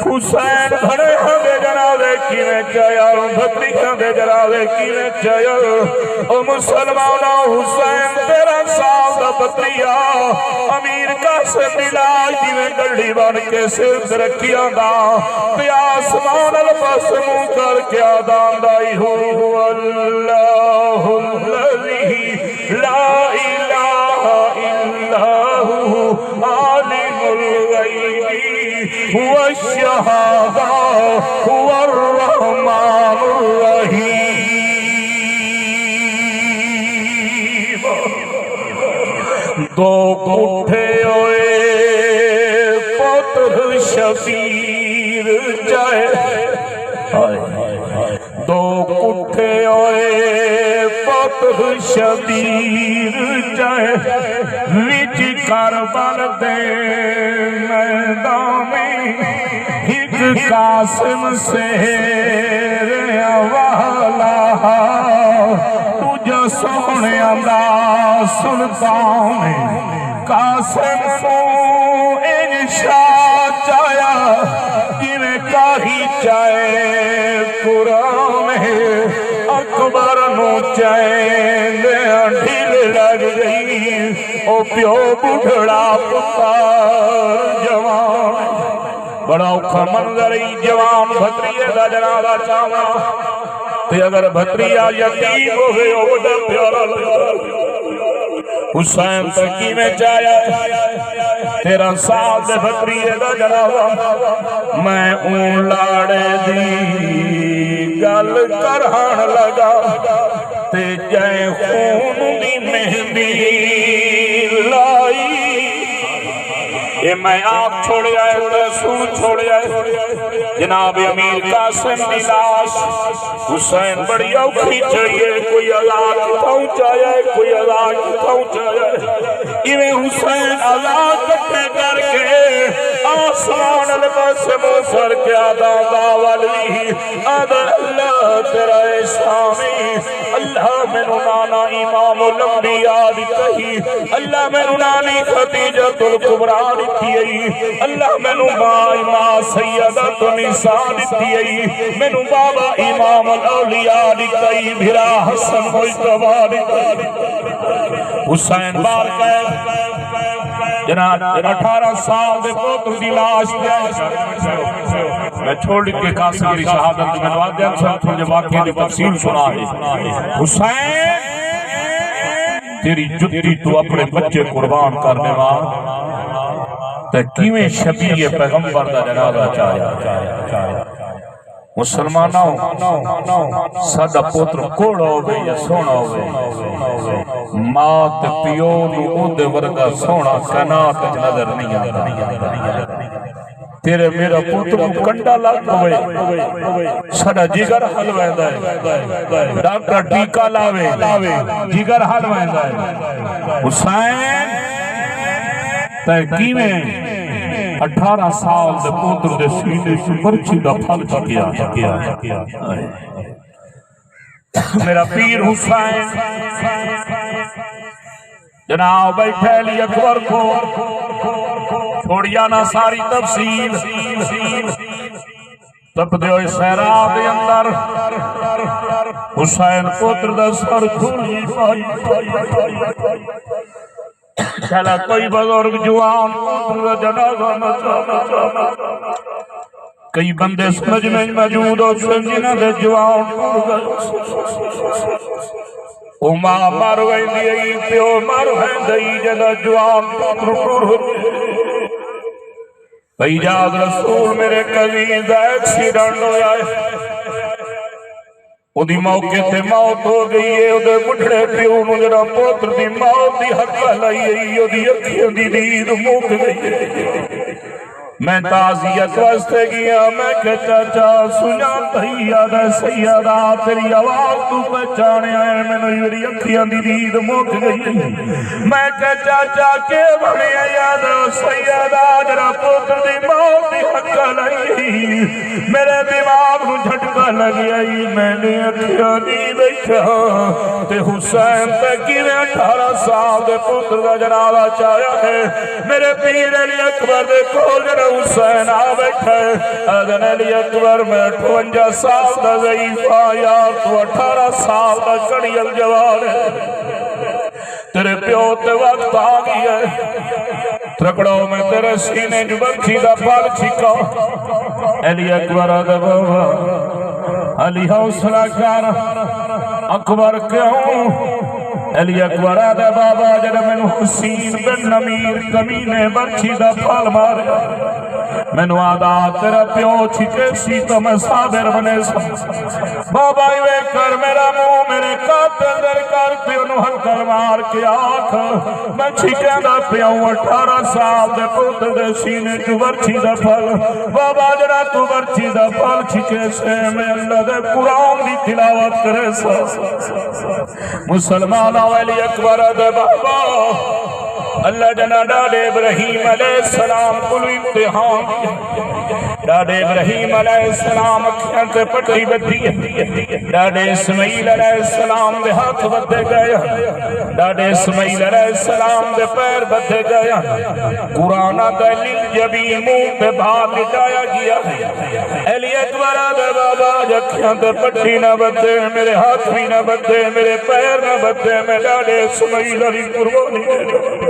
حسین بھݨیاں دے جنازے کیویں چایا، بھتیجیاں دے جنازے کیویں چایا؟ او مسلماناں، حسین تیرہ سال دا بھتیجا امیر قاسم دی لاش جیویں ڈنڈی بݨ کے سر تے رکھی آندا، تے آسمان ال پاس منہ کر کے آہدا آندا ای، هو الله الذي لا إله إلا هو عالم الغيب والشهادة هو الرحمن الرحيم۔ دو کٹھے ہوئے پتر شبیر چاہے، ہائے ہائے ہائے۔ دو کٹھے ہوئے پتر شبیر چاہے، وچ کربل دے میدان، ہک قاسم شیر والا، ݙوجھا سوہݨیاں دا سلطان۔ قاسم کوں انج شاہ چایا، جیویں قاضی چائے قرآن۔ اکبر نوں چیندیاں ڈھل لڳ ڳئی، او پیو ٻڈھڑا پتر جوان۔ بڑا اوکھا منظر ای، جوان بھتریجے دا جنازہ چاوݨا۔ تے اگر بھتریجا یتیم ہووے، او وݙا پیارا لڳدا۔ حسین تاں کیویں چایا، تیرہ سال دے بھتریجے دا جنازہ۔ میں اوں لاڑے دی ڳل کرݨ لڳا، تے جئیں خون دی مہندی لائی۔ اے میں آپ چھوڑیا ہے، تے سن چھوڑیا ہے۔ جناب امیر قاسم دی لاش حسین بڑی اوکھی چائی ہے، کوئی عزا کتھاؤں چایا ہے، کوئی عزا کتھاؤں چایا ہے۔ ایویں حسین عزا کٹھے کر کے آسمان والے پاسے منہ کر کے آہدا، والی آہدا، اللہ تیرا احسان ہے۔ اللہ مینوں نانا امام الانبیاء ݙتا ہی، اللہ مینوں نانی خدیجۃ الکبریٰ ݙتی ہئی، اللہ مینوں ماں، ماں سیدۃ النساء ݙتی ہئی، مینوں بابا امام الاولیاء ݙتا ہئی، بھرا حسن مجتبیٰ ݙتا ہئی۔ حسین بار کہے، جناب، اٹھارہ سال دے پتر دی لاش تے میں چھوڑ کے قاسم دی شہادت دی منوا دیاں، سب تھوڑے واقعے دی تفصیل سݨا ہے۔ حسین، تیری جتی تو اپݨے بچے قربان کرݨے والا، تے کیویں شبیہ پیغمبر دا جنازہ چایا؟ مسلماناں، ساݙا پتر کوڑا ہووے یا سوہݨا ہووے، ماں تے پیو نوں اوندے ورگا سوہݨا کائنات وچ نظر نہیں آندا۔ تیرے میرا پتر کوں کنڈا لڳ پوے، ساݙا جگر ہل ویندا ہے۔ ڈاکٹر ٹیکہ لاوے، جگر ہل ویندا ہے۔ حسین، تیں کیویں اٹھارہ سال دے پتر دے سینے چ مرچی دا پھل چکیا؟ میرا پیر حسین جناب بیٹھے علی اکبر کو، چھوڑیا نہ ساری تفصیل۔ تپدے ہوئے صحرا دے اندر حسین پتر دا سر کھولی پائی۔ چلا کوئی بزرگ جوان پتر دا جنازہ نہ چاہنا۔ کئی بندے اس مجمع وچ موجود ہو سن جنہاں دے جوان ٹر گئے۔ او ماں مر ویندی ای، پیو مر ویندا ای، جدا جوان پتر ٹر ونڄے۔ بھئی جاد رسول میرے قزی دا ایکسیڈنٹ ہویا ہے، اودی موقع تے موت ہو گئی ہے۔ اودے بڈھڑے پیو نوں جڑا پتر دی موت دی ہکل آئی ہے، اودی اکھیاں دی دید مک گئی ہے۔ میں تعزیت واسطے گیا، میں کہ چاچا سنیا تئی یاد ہے سیدہ، تیری آواز تو پہچانے آئے، مینوں میری اکھیاں دی دید مک گئی۔ میں کہ چاچا کے بنے یاد ہے سیدہ، جڑا پتر دی موت دی ہکل آئی، میرے دماغ نوں جھٹکا لگیا ای، میں نے اکھیاں دی بیٹھا تے حسین تے کیویں اٹھارہ سال دے پتر دا جنازہ چایا ہے۔ میرے پیر علی اکبر دے کول جڑا حسین آ بیٹھا ہے، آدھن علی اکبر میں اٹھونجا سال دا ضعیف آ یار، تو اٹھارہ سال دا کڑیل جوان ہے، تیرے پیو تے وقت آ گیا ہے۔ ترکڑو میں تیرے سینے جو برچھی دا پھل چھکا۔ علی اکبر آدھے بابا، علی حوصلہ کر۔ اکبر کیوں؟ علی اکبر آدھے بابا، جڑا مینوں حسین بن نمیر کمینے برچھی دا پھل ماریا، مینوں آدھا تیرا پیو چھکے سی تو میں صابر بنے سا۔ بابا ایویں کر، میرا منہ میرے قاتل دے کر تے اونوں ہکل مار کے آکھ، میں چھکیندا پیاں اٹھارہ سال دے پتر دے سینے چوں برچھی دا پھل۔ بابا جڑا توں برچھی دا پھل چھکے سے، میں اللہ دے قرآن دی تلاوت کرے سا۔ مسلمان علی اکبر دے بابا، اللہ جنا ڈاڈے ابراہیم علیہ السلام کولوں امتحان۔ ڈاڈے ابراہیم علیہ السلام اکھیاں تے پٹی ودی ہے۔ ڈاڈے اسماعیل علیہ السلام دے ہتھ ودھے گئے ہن۔ ڈاڈے اسماعیل علیہ السلام دے پیر ودھے گئے ہن۔ قرآن دا لل جبی منہ تے بھا مٹایا گیا ہے۔ علی اکبر آدھے بابا، اج اکھیاں تے پٹی نہ ودھے، میرے ہتھ وی نہ ودھے، میرے پیر نہ ودھے، میں ڈاڈے اسماعیل علی قربانی دے ݙیواں۔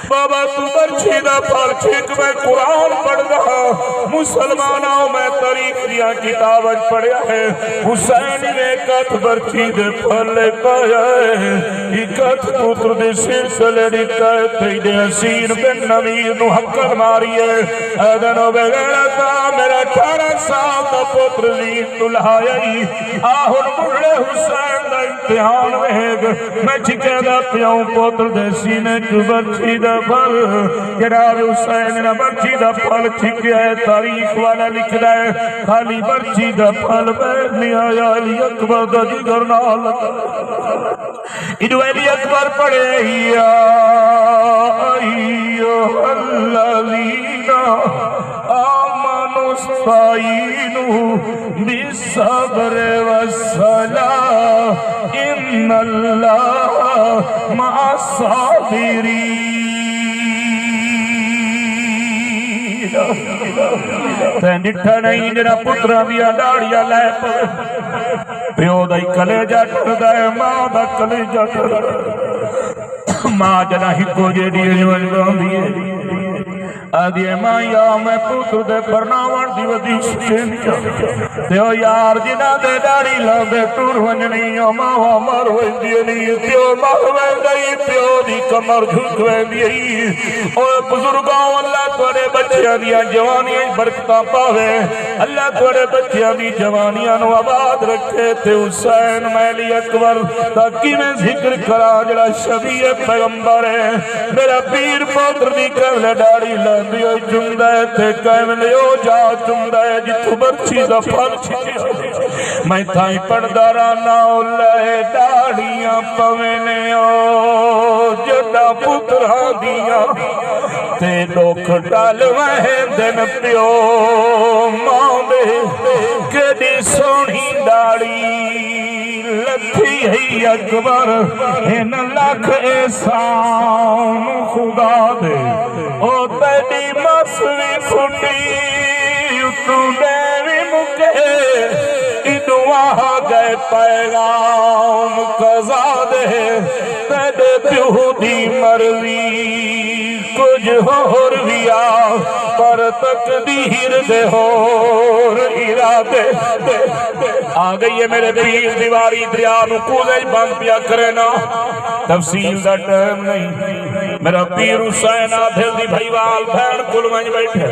بابا توں برچھی دا پھل چھک، میں قرآن پڑھدا ہاں۔ مسلماناں، میں تاریخ دیاں کتاباں وچ پڑھیا ہے، حسین نے ہک ہتھ برچھی دے پھل پایا ہے، ہک ہتھ پتر دے سر تے ݙتا ہے، تیݙے حسین بن نمیر نوں ہکل ماری ہے۔ اے دن او بے غیرتا، میرا اٹھارہ سال دا پتر زین توں لہایا ای۔ آ ہݨ بڈھڑے حسین دا امتحان ویکھ، میں چھکیندا پیاں پتر دے سینے چوں برچھی دا پھل۔ جناب حسین نے برچھی دا پھل چھکیا ہے، تاریخ والا لکھدا ہے، خالی برچھی دا پھل ٻہہ نہیں آیا، علی اکبر دا جگر نال لڳا۔ اڄ علی اکبر پڑھے، یا ایھا الذین آمنوا استعینوا بالصبر والصلاۃ ان اللہ مع الصابرین۔ تیں ݙٹھا نہیں جڑا پتراں دیاں ݙاڑھیاں لہہ پوے، پیو دا ہی کلیجہ ٹردا ہے، ماں دا کلیجہ ٹردا ہے۔ ماں جݙاں ہکو جیݙی ونڄ ٻہندی ہے، آہدی ہے، ماں یا میں پتر دے پرناوݨ دی ودی سٹیندی ہاں۔ تے او یار جنہاں دے ݙاڑھی لاندے ٹر ونڄݨی، او ماواں مر ویندیاں نی، پیو مر ویندا ای، پیو دی کمر جھک ویندی ای۔ اوے بزرگاں، اللہ تہاݙے ٻچیاں دیاں جوانیاں وچ برکتاں پاوے، اللہ تہاݙے ٻچیاں دی جوانیاں نوں آباد رکھے۔ تے حسین، میں علی اکبر دا کیویں ذکر کراں جڑا شبیہ پیغمبر ہے۔ میرا پیر پتر دی کول ݙاڑھی لاندی ہوئی چمدا ہے تے کیویں او جا چمدا ہے جتھوں برچھی دا پھل چھکیا۔ میں تھائیں پڑھدا رہنا، او لہہ ݙاڑھیاں پوینے او جݙاں پتراں دیاں تے ݙکھ ٹل ویندن پیو ماں دے، کیݙی سوہݨی ݙاڑھی۔ لتھی ہئی اکبر ہن لکھ احسان خدا دے، او تیݙی مس وی پھٹی، اتوں ݙینہہ وی مکے، ایݙوں آ ڳئے پیغام قضا دے، تیݙے پیو دی مرضی کجھ ہور وی آ، پر تقدیر دے ہور ارادے۔ آ ڳئی ہے میرے پیر دی واری، دریا نو کوزے وچ بند پیا کرے نا، تفصیل دا ٹائم نہیں۔ میرا پیر حسین آدھل دی بھائیوال بھیݨ کول ونڄ ٻیٹھے۔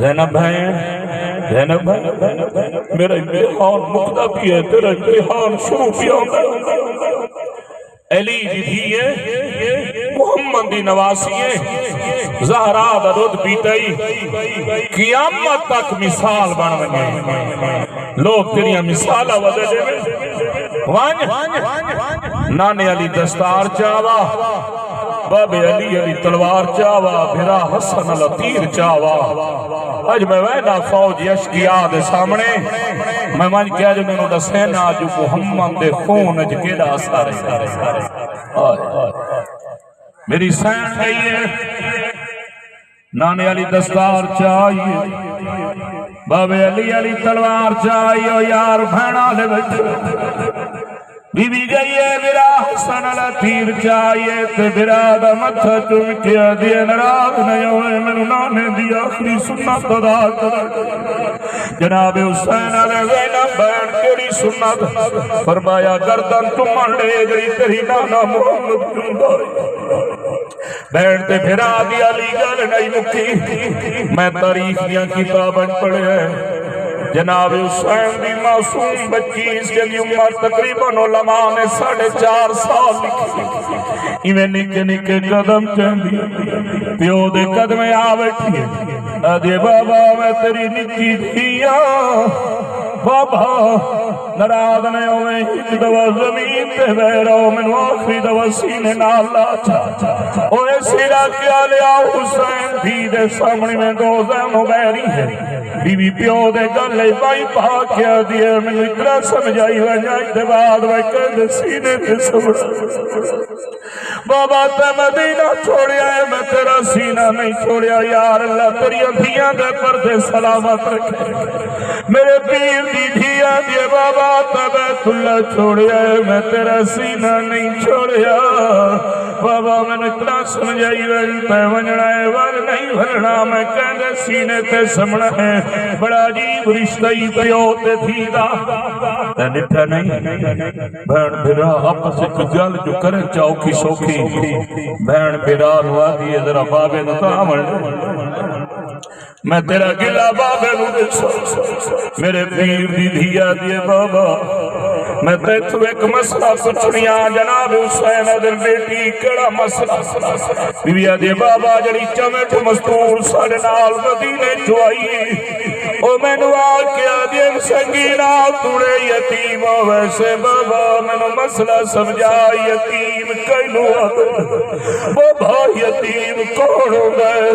زینب بھیݨ، زینب بھیݨ، میرا امتحان مکدا پیا ہے، تیرا امتحان شروع پیا ہوندا ہے۔ علی دی دھی ہے، محمد دی نواسی ہے، زہرا دا ݙدھ پیتا ای، قیامت تک مثال بݨ ونڄے۔ لوک تیݙیاں مثالاں ودے ݙیوے۔ ونڄ، نانے آلی دستار چاوا، بابے علی آلی تلوار چاوا، بھرا حسن آلا تیر چاوا۔ اڄ میں وینداں فوج اشقیاء دے سامݨے، میں ونڄ کے اڄ انہاں کوں ݙسینداں جو محمد دے خون اچ کیݙا اثر ہے۔ ہائے۔ میری سین ڳئی ہے، نانے آلی دستار چائی، بابے علی آلی تلوار چائی، او یار بھیݨ آلے ٻیٹھے۔ بی بی ڳئی ہے، بھرا حسن آلا تیر چائی ہے تے بھرا دا متھا چم کے آہدی ہے، ناراض نہ ہوویں، مینوں نانے دی آخری سنت ادا کر۔ جناب حسین آلے، زینب بھیݨ کیڑھی سنت؟ فرمایا، گردن چمݨ ݙے جیڑھی تیݙی نانا محمد چمدا ہے۔ بھیݨ تے بھرا دی آلی ڳالھ نئیں مکی۔ میں تاریخ دیاں کتاباں پڑھیا ہے، جناب حسین دی معصوم بچی، جیندی عمر تقریباً علماء نے ساڑھے چار سال لکھی، ایویں نکے نکے قدم چیندی پیو دے قدمیں آ ٻیٹھی ہے۔ آہدی، بابا، میں تیݙی نکی دھی ہاں، بابا، ناراض نہ ہوویں، ہک دفعہ زمین تے ٻہہ رہو، مینوں آخری دفعہ سینے نال لا چھا۔ او ایس علاقے آلیا، حسین دھی دے سامݨے میں دو زانوں ٻہہ رہی ہے۔ بی بی پیو دے ڳلے وچ بانہہ پا کے آہدی ہے، مینوں اتنا سمجھائی ونڄ، اڄ دے بعد میں کہیں دے سینے تے سمݨا۔ بابا، تیں مدینہ چھوڑیا ہے، میں تیرا سینہ نہیں چھوڑیا۔ یار اللہ، تیریاں دھیاں دے پردے سلامت رکھے۔ میرے پیر دی دھی آہدی ہے، بابا، تیں بیت اللہ چھوڑیا ہے، میں تیرا سینہ نہیں چھوڑیا۔ بابا، مینوں اتنا سمجھائی ول، تیں ونڄݨا ہے ول نہیں ولݨا، میں کہیں دے سینے تے سمݨا ہے۔ بڑا عجیب رشتہ ای پیو تے دھی دا۔ تیں ݙٹھا نہیں؟ بھیݨ بھرا آپس وچ ڳالھ جو کرن چا اوکھی سوکھی، بھیݨ بھرا نوں آہدی ہے، ذرا بابے نوں تاں آوݨ ݙے۔ میں تیرا گلہ بابے نوں ݙساں۔ میرے پیر دی دھی آہدی ہے، بابا، میں تیتھوں ہک مسئلہ پچھݨی آں۔ جناب حسین آہدن، بیٹی، کیڑھا مسئلہ؟ بی بی آہدی ہے، بابا، جیڑھی چمٹ مستور ساݙے نال مدینے چوں آئی، او مینوں آ کے آہدی ہے، سنگینا، توڑے یتیم ہوویں سے بابا، مینوں مسئلہ سمجھا، یتیم کینوں آہدن؟ بابا، یتیم کون ہوندا ہے؟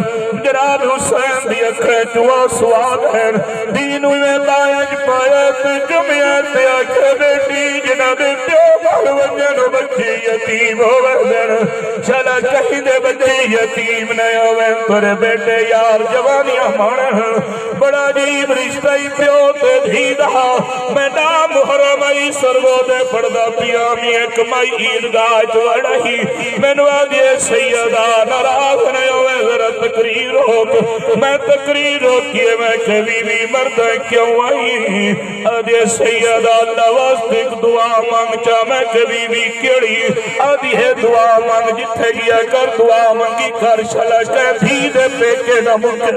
جناب حسین دی اکھیں چوں آنسو آ ڳئن۔ دھی نوں ایویں ٻانہہ اچ پایا تے چمیا تے آکھیا، بیٹی، جنہاں دے پیو مر ونڄن، او ٻچے یتیم ہو ویندن۔ شالا کہیں دے ٻچے یتیم نہ ہوون، تیرے بیٹے یار جوانیاں ماݨن۔ بڑا عجیب رشتہ ای پیو تے دھی دا۔ میں نامحرم ہئی، سروودے پڑھدا پیاں، میں ہک مائی عیدگاہ اچ وڑ آئی، مینوں آہدی ہے، سیدہ، ناراض نہ ہوویں، ذرا تقریر روک۔ میں تقریر روکی ہے، میں کہ، بی بی، مردیں کیوں آئی؟ آہدی ہے، سیدہ، اللہ واسطے ہک دعا منگ چا۔ میں کہ، بی بی، کیڑھی؟ آہدی ہے، دعا منگ، جتھے ڳیا کر، دعا منگی کر، شالا کہیں دھی دے پیکے نہ مکے۔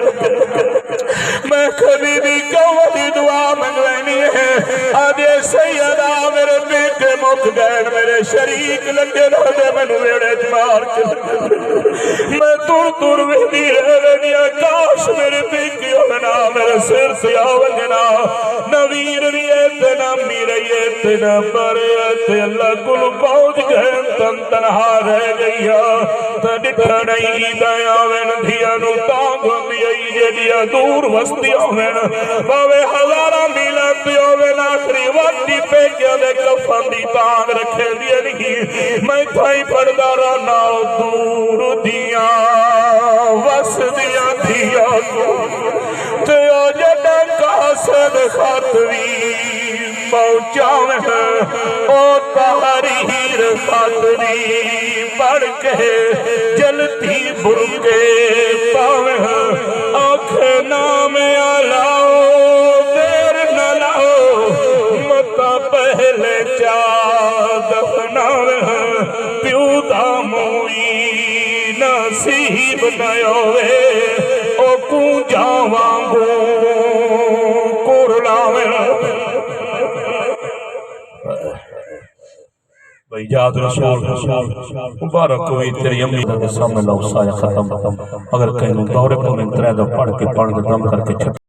میں کہ، بی بی، کیوں آہدی دعا منگوینی ہے؟ آہدی ہے، سیدہ، میرے پیکے مک ڳئن، میرے شریک لڳے رہندے، مینوں ویڑھے اچ مار کے۔ میں تر تر ویندی رہ ویندی ہاں، کاش میرے پیکے ہووے نا، میرے سر تے آ ونڄے نا۔ نہ ویر وی ہے تے نہ میرئی ہے تے نہ پر ہے تے اللہ کولوں پہنچ ڳئے، تن تنہا رہ ڳئی ہاں۔ تاں ݙٹھا نئیں، عیداں آون، دھیاں نوں تانگھ ہوندی ہئی، جیڑھیاں دور وسدیاں ہوون، بھاویں ہزاراں میلاں تے ہوون، آخری وقت دی پیکیاں دے کفن دی تانگھ رکھیندی نہیں۔ میں تھائیں پڑھدا رہنا او دور دیاں وسدیاں دھیاں کوں، تے او جݙاں قاصد خط وی پہنچاون، او تحریر خط وی پڑھ کے جلدی برقعے پاون۔ آکھے نام آلا او دیر نہ لاؤ، متاں پہلے چا دفناون۔ پیو دا موئی نصیب نہ ہووے، اوکوں جاں وانگوں کرڑاون۔ بھئی یاد رسول مبارک ہوئی تیری امی دا، سامنے لاؤ سایہ ختم۔ اگر کہیں نوں دورے پوندن ترے دا پڑھ کے، پڑھ کے دم کر کے چھٹ